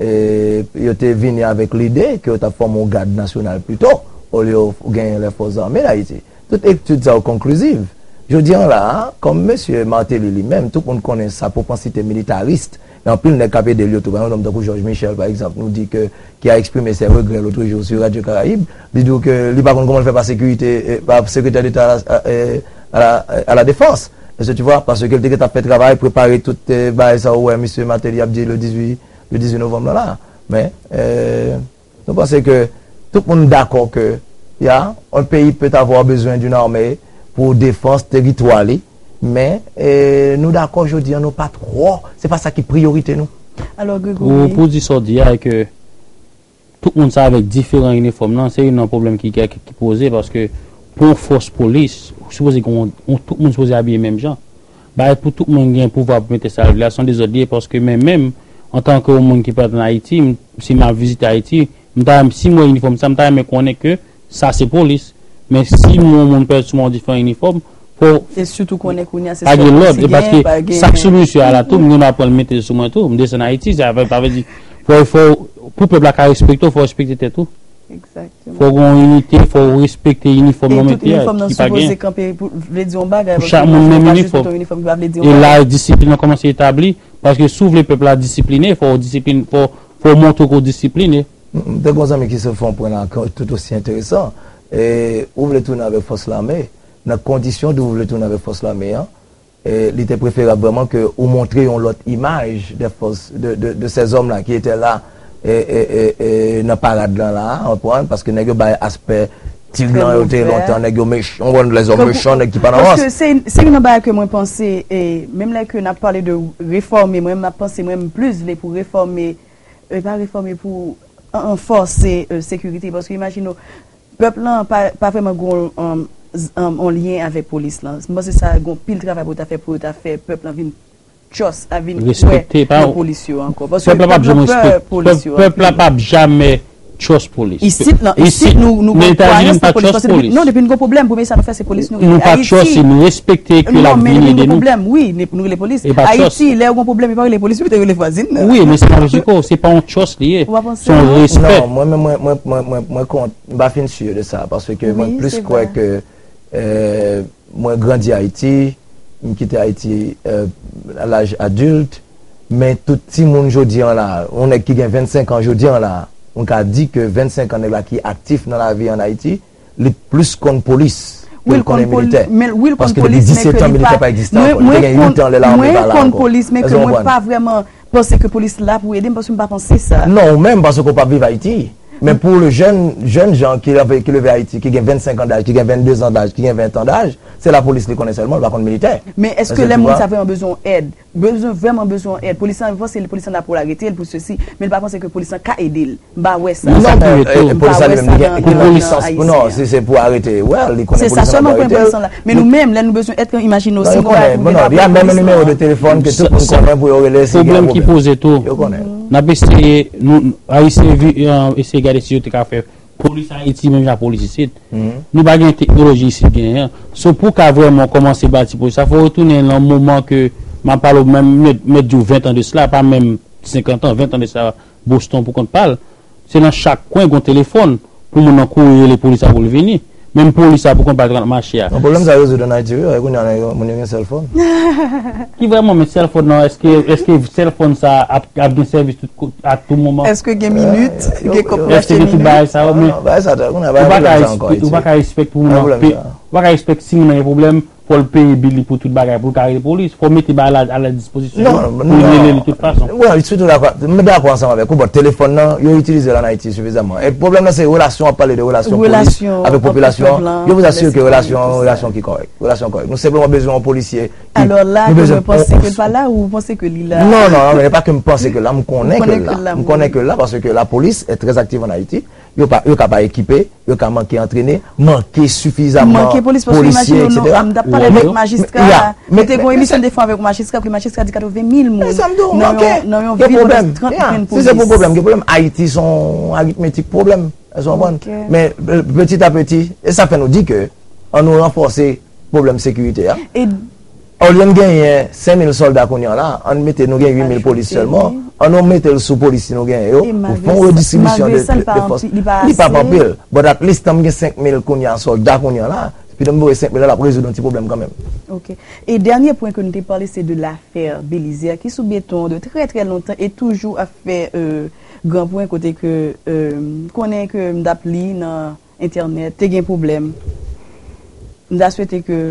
e yo te vini avèk lide ke yo t ap fòme yon gad nasyonal pito, olye yo genyen lè fòs zame Dayiti. Tout etid sa yo konkliziv. Jodi an la a, kòm mesye Martelly li menm, tout moun konnen sa pwopansite militaris, e anpil nèg k ap ede l yo tou. Pa egzanp, yon nonm tankou Georges Michel, pa egzanp, nou di ke, ki a eksprime ses regrets l'autre jour sur Radio Caraïbe, li di w ke li pa konn kòman l fè pa sekirite, e, pa sekretè deta a la, e, a la, a la defans. Est-ce que tu vois? Paske l te gentan ap fè travay, prepare tout, e, bagay sa ou wè misye Martelly ap di le dizuit, le dizuit novanm lan la. Men, e, nou panse ke tout moun dakò ke, ya, un pays peut avoir besoin d'une armée pour défense teritwa li, men, e, nou dakò jodi an, nou pa twò, se pa sa ki priyorite nou. Alò, Gregory. Pou, pou di sa w di a, e ke tout moun sa avèk diferan inifòm lan, se youn nan pwoblèm ki, ki, ki poze, paske pou yon fòs polis, ou sipoze gen yon, yon, tout moun sipoze abiye menm jan. Bagay pou tout moun gen pouvwa pou mete sa l vle a, se yon dezòd li ye, paske men menm, antanke yon moun ki pa t ann Ayiti, m, si m ap vizite Ayiti, m ta, si m wè inifòm sa, m ta renmen konnen ke sa se polis. Men si m wè yon moun pèdi sou mwen yon diferan inifòm, fò, e sitou konnen kounye a se pa gen lòd, e paske sa k sou misye a la tou, m gen dwa pran l mete sou mwen tou, m desann Ayiti, sa vle, sa vle di, fò, fò, pou pèp la ka respekte w, fò w respekte tèt ou. Egzakteman. Fò gen yon inite, fò w respekte inifòm yo mete a, ki pa gen. E tout inifòm nan sipoze kanpe pou, vle di yon bagay, pou chak moun menm inifòm. Yon inifòm ki pa vle di yon bagay. E la, disiplin nan kòmanse etabli, paske si w vle pèp la disipline, fò w disipline, fò, fò w montre ke w disipline. M, m te gen yon zanmi ki sot fè yon pwen la, ki tout osi enteresan. E, ou vle tounen avèk fòs lame, nan kondisyon de ou vle tounen avèk fòs lame an, e, li te preferab vrèman ke ou montre yon lòt imaj de fòs, de, de, de ces hommes-là qui étaient là, e, e, e, e, nan parad lan la, ou konprann, paske nèg yo bay aspè, Ti gran yo te lontan, nèg yo mechan, yon bon lèzòm mechan, nèg ki pa nan rans. Paske se, se youn nan bagay ke mwen panse, e menm lè ke n ap pale de refòme, mwen menm m ap panse, mwen menm plis vle pou refòme, e pa refòme, pou ranfòse, e, sekirite. Paske imajine w, pèp lan pa, pa vrèman gon, um, z- um, on lyen avèk polis lan. Mwen panse sa gon pil travay pou yo ta fè, pou yo ta fè pèp lan vin trust, a vin kwè nan polis yo ankò. Paske pèp la p ap janm pè polis yo anpil. Pèp la p ap janm trust polis. Isit, non, isit, nou, nou gon kwayans nan polis. Paske depi, non, depi n gon pwoblèm, premye sa nou fè, se polis nou rele. Nou pa trust, nou respekte ke l ap vin ede nou. Non, men depi n gon pwoblèm, wi, nou rele polis. Ayiti, lè yo gon pwoblèm, yo pa rele polis, yo te rele vwazin nan. Wi, men se pa lojik, se pa yon trust li ye. Se yon respè. Non, mwen, mwen, mwen, mwen, mwen, mwen kont, m pa fin si de sa, paske mwen plis kwè ke, euh, mwen grandi Ayiti, m kite Ayiti, euh, a laj adilt, men tout timoun jodi an la, yon nèg ki gen vennsenk an jodi an la, mwen ka di ke vennsenk an nèg la ki aktif nan lavi an Ayiti, li plis konn polis ke l konnen militè. Paske depi disèt an, militè pa egziste ankò. Li te gen uit an lè lame pa la ankò. Èske w konprann? Mwen konn polis, men ke mwen pa vrèman panse ke polis la pou ede m, paske m pa panse sa. Non, ou menm, paske w p ap viv Ayiti. Men pou le jèn, jèn jan ki leve, ki leve Ayiti, ki gen vennsenk an daj, ki gen vennde zan daj, ki gen ven an daj, se lapolis li konnen sèlman, li pa konn militè. Men èske lè moun sa vrèman bezwen èd, bezwen, vrèman bezwen èd, polis lan, li panse polis lan la pou l arete l, pou sesi, men li pa panse ke polis lan ka ede l. M pa wè sa. Non, men, e, e, polis la li menm, li gen, li gen yon lisans pou, non, si se pou arete, well, li konnen polis lan la pou arete l. Se sa sèlman, konnen polis lan la. Men nou menm, lè nou bezwen èd, imajine w, si yon bagay pou nou gen, y a menm nimewo de telefòn ke tout moun konnen pou yo rele si gen yon pwoblèm. Pwoblèm ki poze tou. Yo konnen. N ap eseye, nou, Ayisyen vi-, eh, eseye gade si yo te ka fè polis Ayiti, menm jan polis isit. Nou pa gen teknoloji isit genyen an. So, pou w ka vrèman kòmanse bati polis la, fò w retounen nan moman ke m ap pale w menm, mèt, mèt di w ven an de sila, pa menm senkant an, ven an de sila, Boston pou kont pa l. Se nan chak kwen gon telefòn pou moun nan kouri rele polis la pou l vini. Menm polis la pou kont pa l t ap mache a. Non, pwoblèm sa rezoud an Ayiti, wi, kounye a, nèg yo, moun yo gen cell phone. Ki vrèman, men cell phone nan, èske, èske cell phone sa ap, ap gen sèvis tout ko-, a tou moman? Èske gen minit, gen kòb pou achte minit? Èske gen tout bagay sa yo, men ou pa ka espe-, ou pa ka espèk pou moun nan pe-, ou pa ka espèk si moun nan gen pwoblèm, fò l peye bil li pou tout bagay, pou l ka rele polis. Fò w mete bagay la a la dispozisyon li pou l rele li tout fason. Wi, sitou dakò, m dakò ansanm avèk ou, bon, telefòn nan, yo itilize l an Ayiti sifizaman. E pwoblèm nan se relasyon, w ap pale de relasyon polis avèk popilasyon. Yo pou asire ke relasyon, relasyon ki kòrèk, relasyon kòrèk. Nou senpleman bezwen yon polisye ki, alò la, nou bezwen, mwen panse ke l pa la, ou panse ke li la? Non, non, non, men pa ke m panse ke l la, m konnen ke l la. M konnen ke l la, paske lapolis est très active en Haïti. Yo pa, yo ka pa ekipe, yo ka manke antrene, manke sifizaman polisye, etsetera. Manke polis, paske imajine w, m t ap pale avèk majistra, m te gen yon emisyon de fwa avèk yon majistra, pou majistra di katreven mil moun nan yon, nan yon vil, trant mil polis. Si se pou pwoblèm, gen pwoblèm. Ayiti se yon aritmetik pwoblèm. Èske w konprann? Men, euh, petit à petit, e sa fè nou di ke ann nou ranfòse pwoblèm sekirite a. Olye n genyen senk mil sòlda kounye a la, ann mete, nou gen uit mil polis sèlman, ann nou mete l sou polis nou genyen yo, pou fè yon redistribisyon de, de, de fòs. Li p ap anpil, but at least, tann gen senk mil kounye a, sòlda kounye a la, epi nou voye senk mil la, l ap rezoud yon ti pwoblèm kanmenm. Ok. E dènye pwen ke nou te pale, se de lafè Belizaire, ki sou beton de trè, trè lontan e toujou ap fè, euh, gran pwen kote ke, euh, konnen ke m t ap li nan entènèt, te gen pwoblèm. M ta swete ke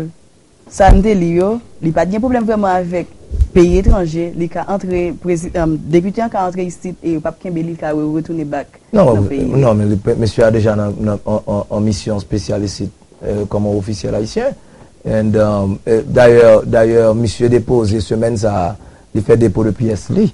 sa m te li yo, li pa t gen pwoblèm vrèman avèk peyi etranje, li ka antre, prezi-, em, depite an ka antre isit e yo p ap kenbe li, li ka re-, retounen back nan peyi li. Non, men li, mesye a deja nan, nan, an, an, an misyon espesyal isit, eh, kòm ofisyèl ayisyen. And, um, eh, dayè, dayè, misye depoze semèn sa a, li fè depo de pyès li,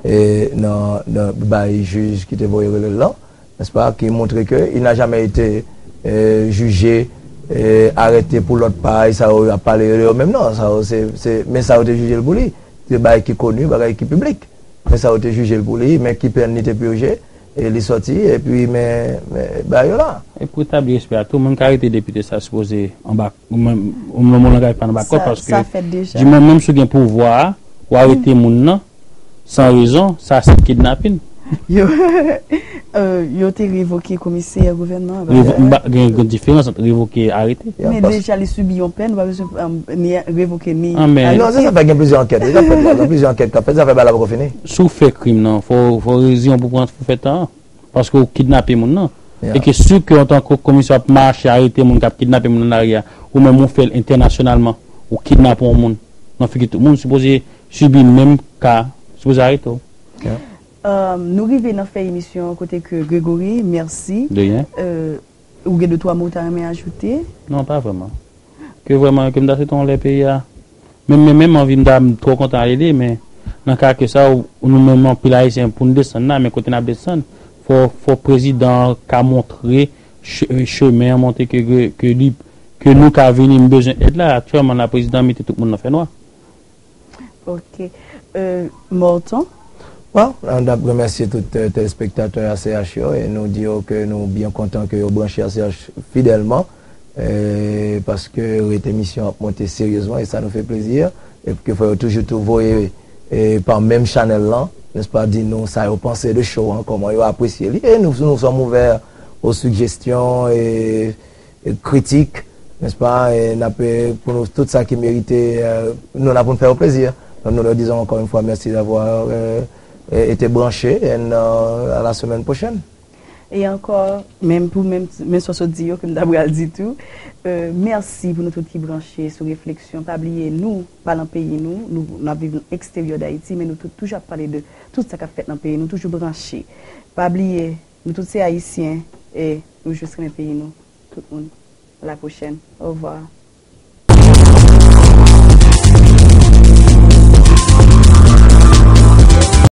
eh, nan, nan, bay jij ki te voye rele l lan, n'est-ce pas, ki montre ke il n'a jamais été, eh, jije, eh, arete pou lòt pay, sa yo ap pale de yo menm, non, sa yo se, se, men sa yo te jije l pou li. Se bagay ki koni, bagay ki piblik. Men sa yo te jije l pou li, men ki pèn li te pyoje, e li sòti, epi men, men bagay yo la. E pou etabli respè a, tou moun ka rete depite sa sipoze anba, ou menm, ou menm, ou langaj pa anba kòd, paske di mwen menm si w gen pouvwa a, w arete moun nan, san rezon, sa se kidnapin. Yo, euh, yo te revoke komisè gouvènman an. Revo-, m pa, gen, gen diferans ant revoke e arete. Men deja li sibi yon pèn, ou pa bezwen, um, ni revoke ni arete. Non, se sa fè gen plizyè ankèt wi k ap fèt la. Gen plizyè ankèt k ap fèt, zafè bagay la poko fini. Si w fè krim nan, fò, fò rezon pou pran, pou fè tan an. Paske w kidnape moun nan. E ke si ke antanke komisè w ap mache arete moun k ap kidnape moun nan lari a, ou menm ou fè l entènasyonalman, ou kidnape yon moun nan figi tout moun, sipoze sibi menm ka, sipoze arete w. Euh, nou rive nan fen emisyon an kote ke Gregory, mèsi. De rien. Euh, Ou gen de twa mo ou ta renmen ajoute? Non, pa vrèman. Ke vrèman, ke m ta swete yon lè peyi a. Menm, menm, menm anvi m ta m twò kontan ale li, men nan ka ke sa, ou- nou menm anpil Ayisyen, pou n desann la, men kote n ap desann, fò, fò prezidan an ka montre che- chemen an montre ke, ke, ke li, ke nou ka vini, m bezwen èd la. Aktyèlman, la, prezidan an mete tout moun nan fènwa. Ok. Euh, Morton? Bon, n ap remèsye tout euh, telespektatè A C H yo e nou di yo ke nou byen kontan ke yo branche A C H fidèlman e paske rete emisyon ap monte seryezman e sa nou fè plezi e ke fò yo toujou tou voye e pa menm chanèl lan, nèspa, di nou sa yo panse de show an, kòman yo apresye li e nou, nou sòm ouvè o sijesyon e, e kritik, nèspa, e n ap e pou nou tout sa ki merite e, nou la pou n fè yo plezi. Donk nou lè dizon ankò yon fwa mèsi d'avoir euh, été branché and euh, à la semaine prochaine. E ankò, menm pou menm, menm sa w sot di yo, ke m ta pral di tou, euh, mèsi pou nou tout ki branche sou refleksyon. Pa bliye, nou pa nan peyi nou, nou, nou ap viv nan eksteryè d Ayiti, men nou tout toujou ap pale de tout sa k ap fèt nan peyi nou, toujou branche. Pa bliye, nou tout se Ayisyen e nou jis renmen peyi nou. Tout moun, a la pwochèn. Au revoir.